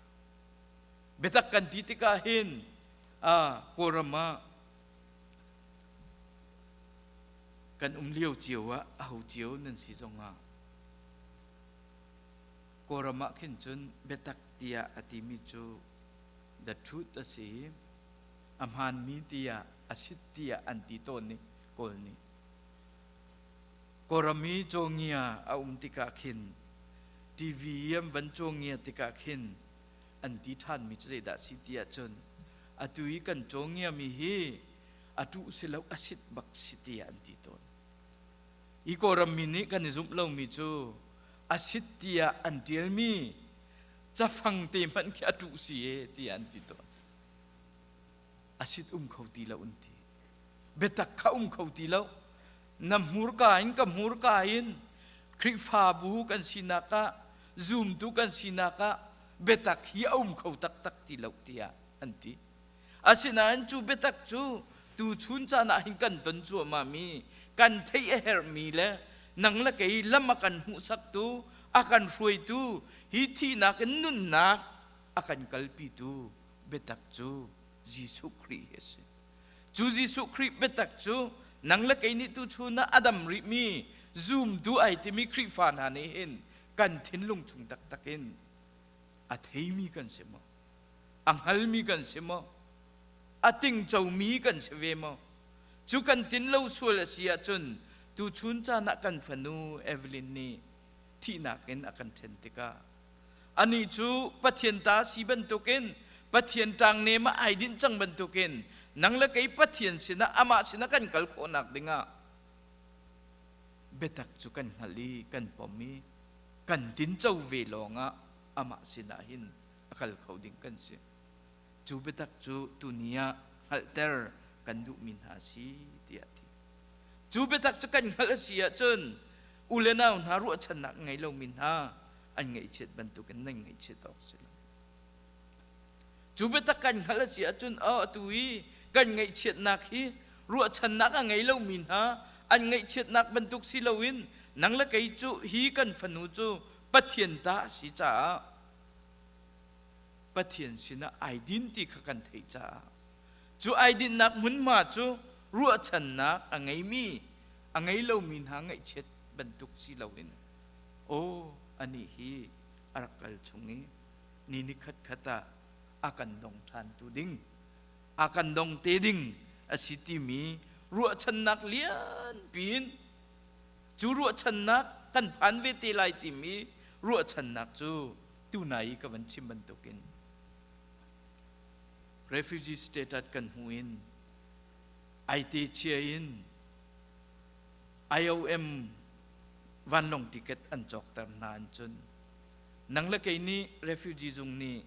Biatak kan ti tikah hin Kawlram ah kan um lio cio ah aho cio nan si zongah Kawlram ah khin cun biatak tiah a timi cu the truth a si i a hmaanmi tiah a sit tiah an ti tawn i Kawl nih. Kawlram i cawngia a um tikah khin TV an van cawngia tikah khin an ti ṭhanmi cu zeidah a si ti ahcun atu i kan cawngiami hi a ṭuh si lo a sit bak si tiah an ti tawn. Hi Kawlram mi nih kan i zumh lomi cu a sit tiah an ṭialmi cafang te hmanh khi a ṭuh si e tiah an ti tawn. A sit um kho ti lo an ti. Biatak kha um kho ti lo. Na hmurka in ka hmurka in Khrihfabu kan sinak ah zumtu kan sinak ah biatak hi a um kho taktak ti lo tiah an ti. Asinain cu biatak cu tuchun caan ah hin kan ton cuahmahmi, kan theih a herhmi le nang le kei lam a kan hmuhsaktu, a kan hruaitu, hi thihnak in nunnak a kan kalpitu biatak cu Jesuh Khrih hi a si. Cu Jesuh Khrih biatak cu nang le kei nih tuchun ah a dam rihmi zumtu ai timi Khrihfa hna nih hin kan thinlung chung taktak in a theimi kan si maw? A hngalmi kan si maw? A tingcomi kan si ve maw? Cu kan tin lo sual a si ahcun tuchun caan ah kan fanu Evelyn nih thihnak in a kan ṭhen tikah anih cu Pathian ta si bantukin Pathian ṭangnem ah ai dinh cang bantukin nang le kei Pathian sinah amah sinah kan kal khawhnak dingah biatak cu kan hngalh i kan pom i kan tinco ve lawngah amah sinah hin a kal kho ding kan si. Cu biatak cu tuni ah hngalhter kan duhmi hna si tiah a ti. Cu biatak cu kan hngalh a si ahcun u le nau hna ruahchannak ngei lomi hna an ngaihchiat bantukin nan ngaihchiat awk si lo. Cu biatak kan hngalh a si ahcun oh atu i kan ngaihchiatnak hi ruahchannak a ngei lomi hna an ngaihchiatnak bantuk si loin nang le kei cu hi kan fanu cu Pathian ta a si caah Pathian sinah ai din ti kha kan theih caah cu ai dinnak hmunhma cu ruahchannak a ngeimi a ngei lomi hna ngaihchiat bantuk si loin aw anih hi a rak kal chung i ni ni khat khat ah a kan dong ṭhan tu ding a kan dong te ding a si timi ruahchannak lian piin cu ruahchannak kan phan ve te lai timi ruahchannak cu tunai i ka van chim bantukin refugee status kan hmu in aite chia in IOM vanlawng ticket an cawkter hna an cun nang le kei nih refugee zung nih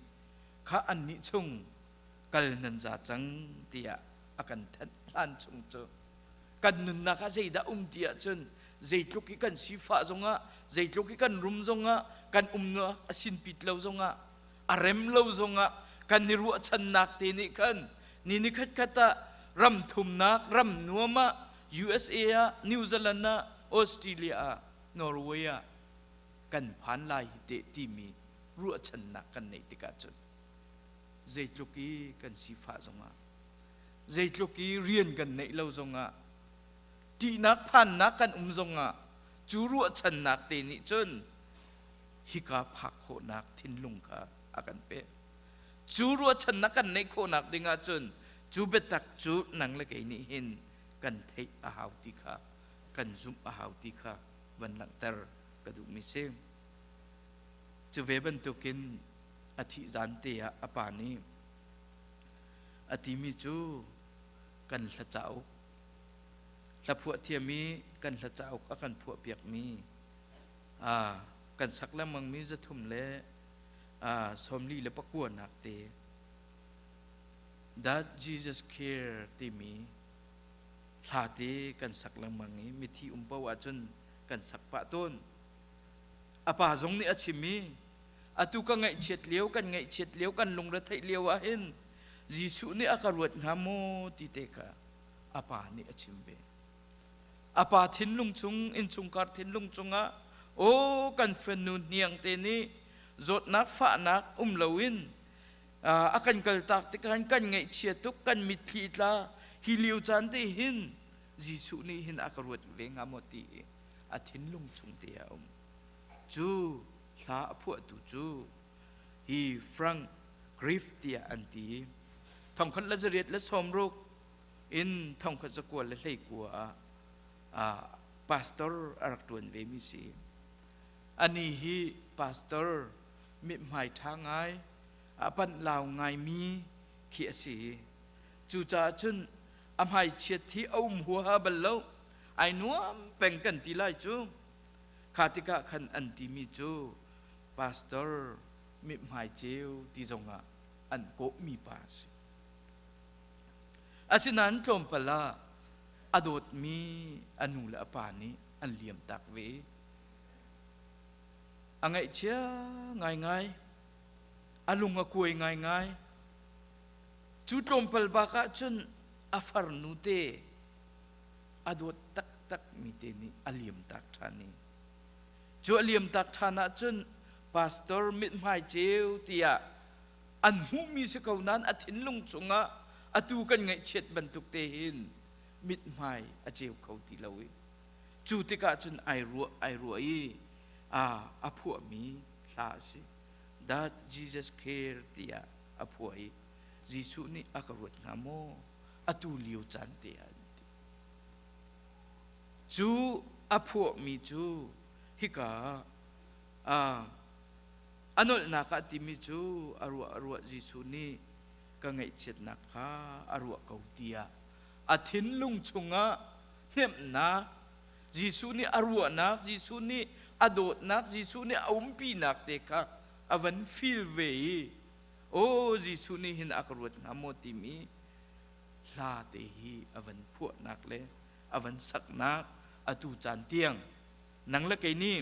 kha an nih chung kal nan za cang tiah a kan thanh hlan chung cu kan nunnak ah zeidah um ti ahcun zeitluk i kan sifah zongah zeitluk i kan rum zongah kan umnak a sinpit lo zongah a rem lo zongah kan i ruahchannak te nih khan ni ni khat khat ah ram thumnak ram nuam ah USA ah New Zealand ah Australia ah Norway ah kan phan lai hi teh timi ruahchannak kan neih tikah cun zeitluk i kan sifah zongah zeitluk i rian kan neih lo zongah ṭihnak phannak kan um zongah cu ruahchannak te nih cun hika phak khawhnak thinlung kha a kan pek. Cu ruahchannak kan neih khawhnak dingah cun cu biatak cu nang le kei nih hin kan theih a hau ti kha kan zumh a hau ti kha van langhter ka duhmi si. Cu ve bantukin a thih zan te ah a pa nih a timi cu kan hla cauk hla phuah thiam i kan hla cauk a kan phuah piakmi kan sak lengmangmi 349 te That Jesus Care timi hla te kan sak lengmang i mithi um paoh ahcun kan sak pah tawn. A pa zong nih a chim i atu ka ngaihchiat lio kan ngaihchiat lio kan lungretheih lio ah hin Jesuh nih a ka ruat hnga maw ti te kha a pa nih a chim ve. A pa thinlung chung innchungkhar thinlung cungah aw kan fanu hniang te nih zawtnak fahnak um loin A kan kaltak tikah kan ngaihchia tuk, kan mitthli tla. Hi lio caan te hin Jesuh nih hin a ka ruat ve hnga maw ti i a thinlung chung te a um. Cu hla a phuahtu cu hi Frank Griff tiah an ti. 1960 in 1929 ah pastor a rak ṭuan ve mi si. Ani hi pastor mithmai ṭha ngai, a panh lau ngaimi khi a si. Cucaah cun a hmaichiat hi a um huaha bal lo. Ai nuam peng kan ti lai cu. Kha tikah khan an timi cu pastor mithmai ceu ti zongah an kawhmi pa a si. Asinain tlawmpal ah a dawtmi a nu le a pa nih an liamtak ve. A ngaihchia ngaingai, a lung a kuai ngaingai. Cu tlawmpal bak ah cun a farnu te a dawt taktak mi te nih a liamtak ṭhan i cu a liamtak ṭhan ahcun pastor mithmai ceu tiah an hmuhmi si ko nain a thinlung chungah atu kan ngaihchiat bantuk te hin mithmai a ceu kho ti lo i cu tikah cun ai ruah ai ruah i a phuahmi hla a si. That Jesus care tiah a phuah i Jesuh nih a ka ruat hnga maw atu lio caan te ah an ti. Cu a phuahmi cu hika a nolhnak ah timi cu a ruah a ruah Jesuh nih ka ngaihchiatnak kha a ruah ko tiah a thinlung chungah hnemhnak Jesuh nih a ruahnak Jesuh nih a dawtnak Jesuh nih a umpinak te kha a van feel ve i aw Jesuh nih hin a ka ruat hnga maw timi hla te hi a van phuahnak le a van saknak atu caan tiang nang le kei nih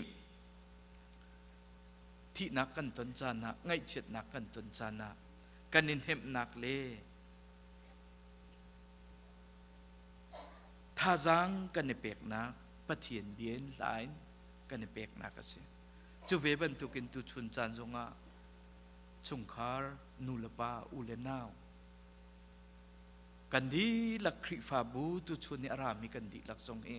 thihnak kan ton caan ah ngaihchiatnak kan ton caan ah kan i hnemhnak le thazaang kan i peknak Pathian bia in hla in kan i peknak a si. Cu ve bantukin tuchun caan zongah chungkhar nu le pa u le nau kan dihlak Khrihfabu tuchun i a rami kan dihlak zong hi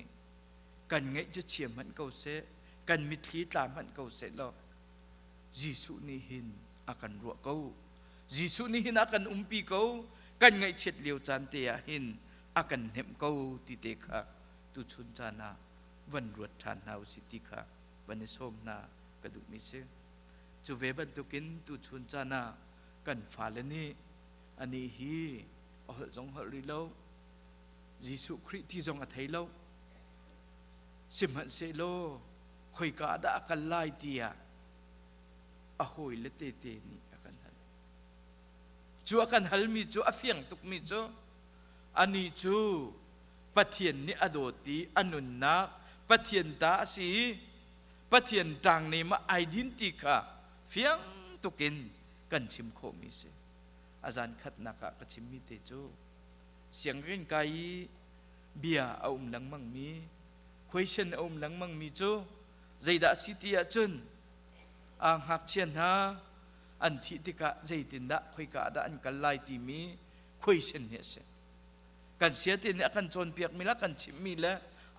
kan ngeih cu chia hmanh ko seh kan mitthli tla hmanh ko seh law Jesuh nih hin a kan ruah ko Jesuh nih hin a kan umpi ko kan ngaihchiat lio caan te ah hin a kan hnemh ko ti te kha tuchun caan ah van ruat ṭhan hna usih ti kha van i sawm hna ka duhmi si. Cu ve bantukin tuchun caan ah kan fale nih anih hi a holh zong holh rih lo Jesuh Khrih ti zong a thei lo sihmanhsehlaw khoika dah a kal lai tiah a hawile tete nih a kan hal. Cu a kan halmi cu a fiang tukmi cu anih cu Pathian nih a dawt i a nunnak Pathian ta a si i Pathian ṭangnem ah ai din ti kha fiang tukin kan chim khawhmi si. A zan khatnak ah ka chimmi te cu sianginn kai i bia a um lengmangmi question a um lengmangmi cu zeidah a si ti ahcun a ngakchia hna an thih tikah zeitindah khoika ah dah an kal lai timi question hi a si. Kan siate nih a kan cawnpiakmi le a kan chimhmi le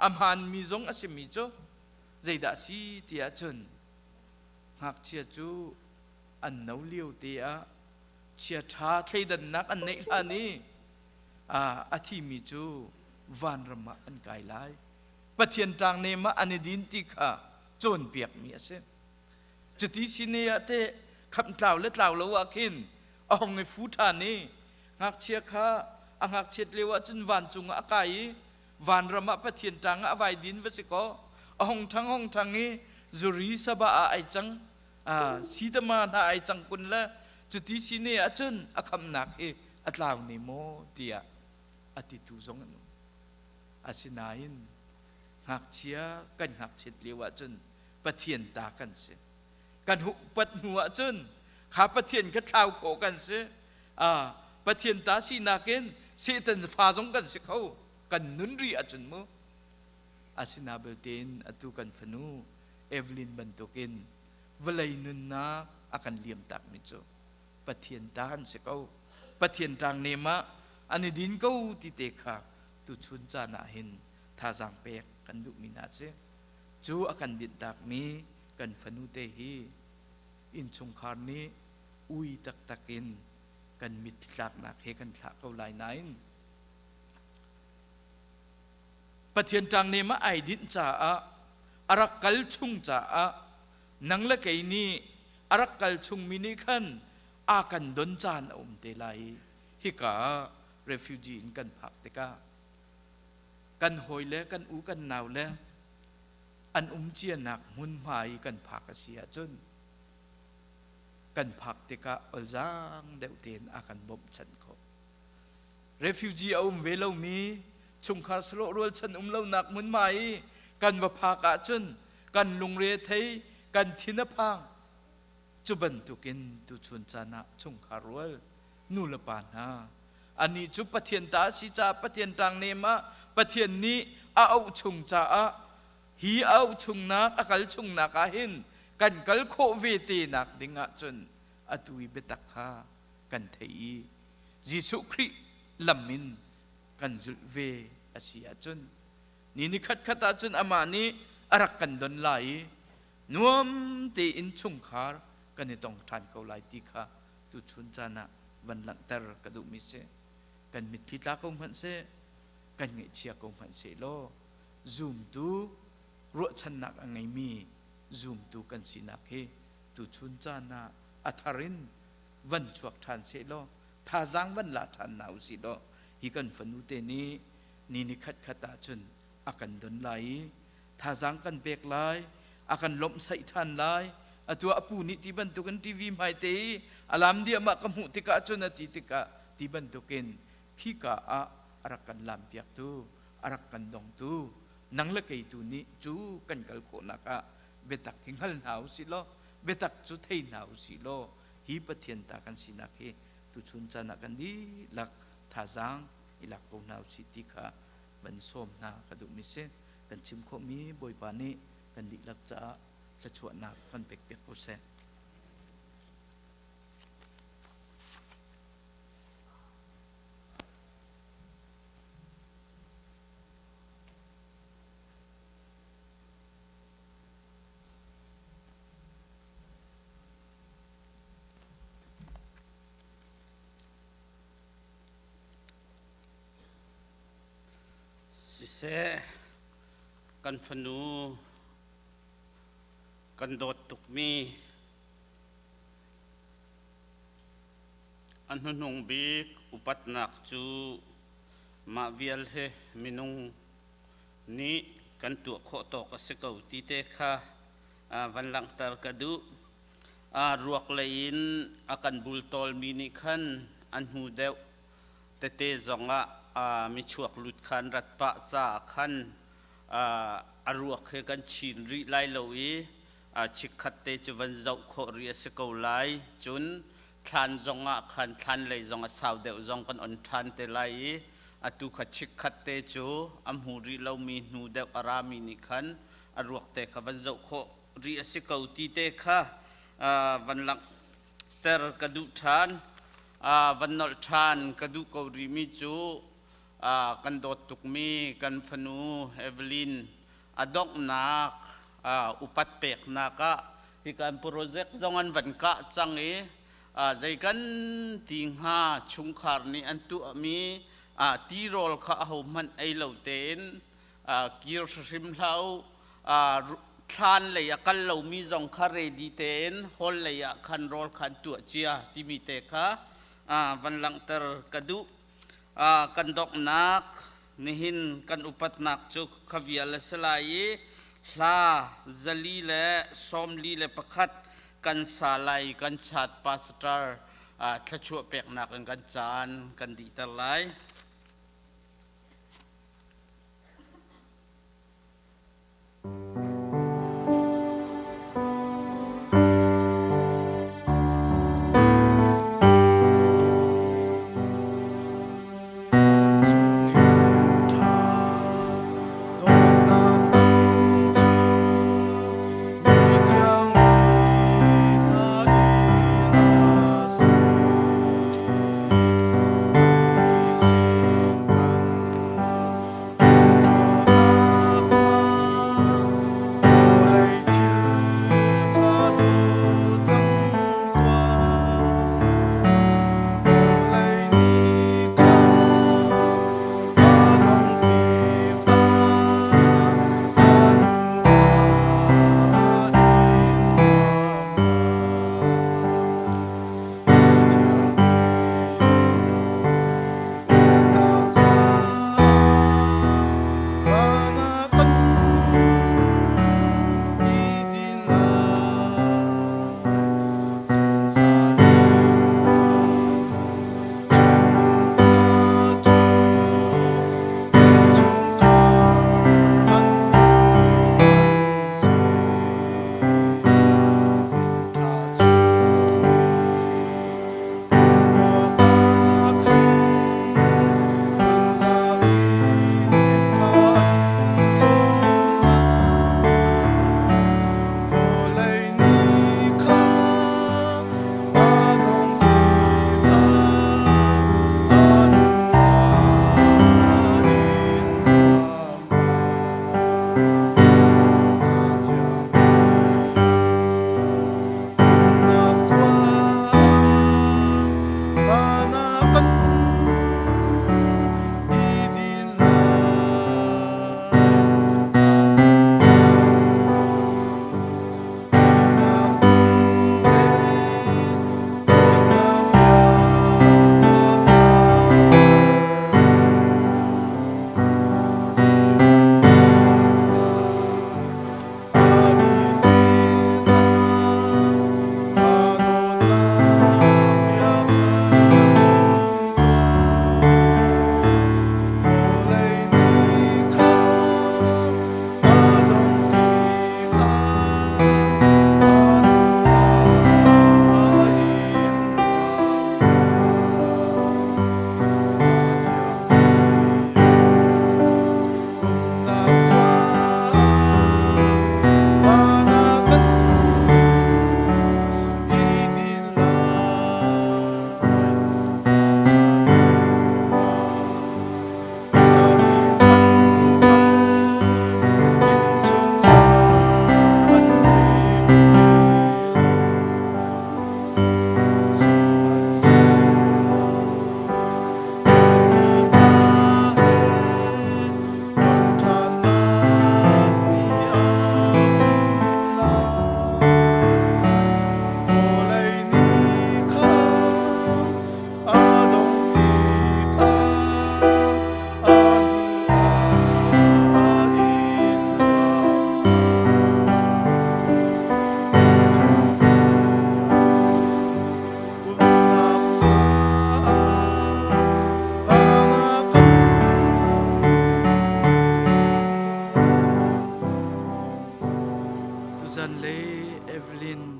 a hmaanmi zong a simi cu zeidah a si ti ahcun ngakchia cu an no lio te ah chiaṭha thleidannak an neih hlan i a thimi cu vanram ah an kai lai. Pathian ṭangnem ah an i din ti kha cawnpiakmi a si. Cuti si ne ah teh khamh tlau le tlau lo ah khin a hong i fu ṭhan i ngakchia kha a ngakchiat lio ah cun vancung ah a kai i vanram ah Pathian ṭang ah a vai din va si kaw a hong ṭhang hong ṭhang i zuri sabah ah ai cang sitama hna ai cang kun le cuti si ne ah cun a khamnak hi a tlau ne maw tiah a titu zong an um. Asinain ngakchia kan ngakchiat lio ah cun Pathian ta kan si. Kan upat hnu ah cun kha Pathian kha thlau khawh kan si. Pathian ta sinak in Satan fa zong kan si kho. Kan nun rih ahcun mu. Asina belte in atu kan fanu Evelyn bantukin vawlei nunnak a kan liamtakmi cu Pathian ta an si ko. Pathian ṭang nem ah an i din ko ti te kha tuchun caan ah hin thazaang pek kan duhmi hna si. Cu a kan dinhtakmi kan fanu te hi innchungkhar nih ui taktak in kan mit tlaknak he kan thlah ko lai nain Pathian ṭang nem ah ai dinh caah a rak kal chung caah nang le kei nih a rak kal chungmi nih khan a kan don caan a um te lai i hika refugee in kan phak tikah kan hawi le kan u kan nau le an um cianak hmunhma i kan phak a si ahcun kan phak tikah olzaang deuh tein a kan bawmhchanh khawh. Refugee a um ve lomi chungkhar salawh rualchan um lonak hmunhma i kan va phak ahcun kan lungre thei, kan thin a phang. Cu bantukin tuchun caan ah chungkhar rual nu le pa hna anih cu Pathian ta a si caah Pathian ṭangnem ah Pathian nih a auh chung caah hi a auh chungnak a kal chungnak ah hin kan kal khawh ve te nak ding ahcun atu i biatak kha kan thei i Jesuh Khrih lam in kan zulh ve a si ahcun ni ni khat khat ahcun amah nih a rak kan don lai i nuam tein chungkhar kan i tong ṭhan ko lai ti kha tuchun caan ah van langhter ka duhmi si. Kan mitthli tla ko hmanh seh, kan ngaihchia ko hmanh seh law zumtu ruahchannak a ngeimi zumtu kan sinak hi tuchun caan ah a thar in van chuak ṭhan seh law thazaang van la ṭhan hna usih law hi kan fanu te nih ni ni khat khat ahcun a kan don lai i thazaang kan pek lai, a kan lawmhsaih ṭhan lai. Atu a pu nih ti bantukin TV hmai te i alam diahmah ka hmuh tikah cun a ti tikah ti bantukin khika ah a rak kan lampiaktu, a rak kan dongtu nang le kei tu nih cu kan kal khawhnak ah biatak hi hngal hna usih law biatak cu thei hna usih law hi Pathian ta kan sinak hi tuchun caan ah kan dihlak thazaang i lak ko hna usih ti kha van sawm hna ka duhmi si. Kan chim khawhmi Bawipa nih kan dihlak caah thluachuahnak kan pekpiak ko seh. Siseh, kan fanu kan dawt tukmi a hnuhnung bik upatnak cu mah vial hi minung nih kan tuah khawh tawk a si ko ti te kha van langhter ka duh. Ruak lei in a kan bultawlmi nih khan an hnu deuh tete zongah michuak lut kha an rat pah caah khan a ruak he kan chin rih lai lo i chikkhat te cu van zoh khawh rih a si ko lai. Cun thlan zongah khan thlan lei zong a sau deuh zong kan on ṭhan te lai i atu kha chikkhat te cu a hmu rih lomi hnu deuh a rami nih khan a ruak te kha van zoh khawh rih a si ko ti te kha van langhter ka duh ṭhan. Van nolh ṭhan ka duh ko rihmi cu kan dawt tukmi kan fanu Evelyn a donghnak upat peknak ah hi kan project zong an van kah cang i zei kan ti hnga chungkhar nih an tuahmi tirawl kha ahohmanh ei lo tein kir hrim hlah u, thlan lei a kal lomi zong kha ready tein hall lei ah khan rawl kha an tuah cia timi te kha van langhter ka duh. Kan donghnak nihin kan upatnak cu kha vial a si lai i hla 441 kan sa lai, kan chat pastor thluachuah peknak in kan caan kan dihter lai. Dawtnak ram cu mi thiang mi hna inn a si.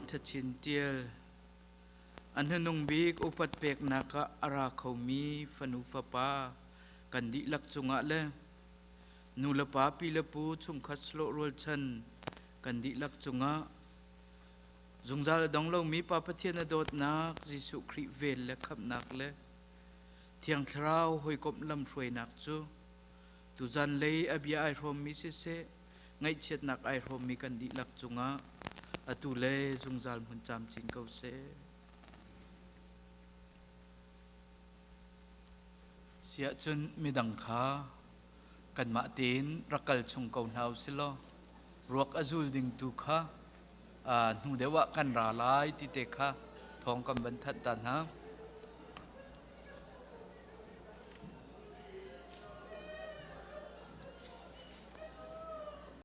Thachin Tial an hnunung bik upat peknak ah a ra khomi fanu fapa kan dihlak cungah le nu le pa pi le pu chungkhat slawh rualchan kan dihlak cungah zungzal a dong lomi Pa Pathian a dawtnak Jesuh Khrih vel le khamhnak le Thiang Thlarau hawikomh lamhruainak cu tuzan lei a bia ai hrawmmi siseh ngaihchiatnak ai hrawmmi kan dihlak cungah atu le zungzal hmun camcin ko seh. Siahcun midang kha kanmah tein rak kal chung ko hna u silaw ruak a zul ding tu kha hnu deuh ah kan ra lai ti te kha thawng kan van thanh ta hna.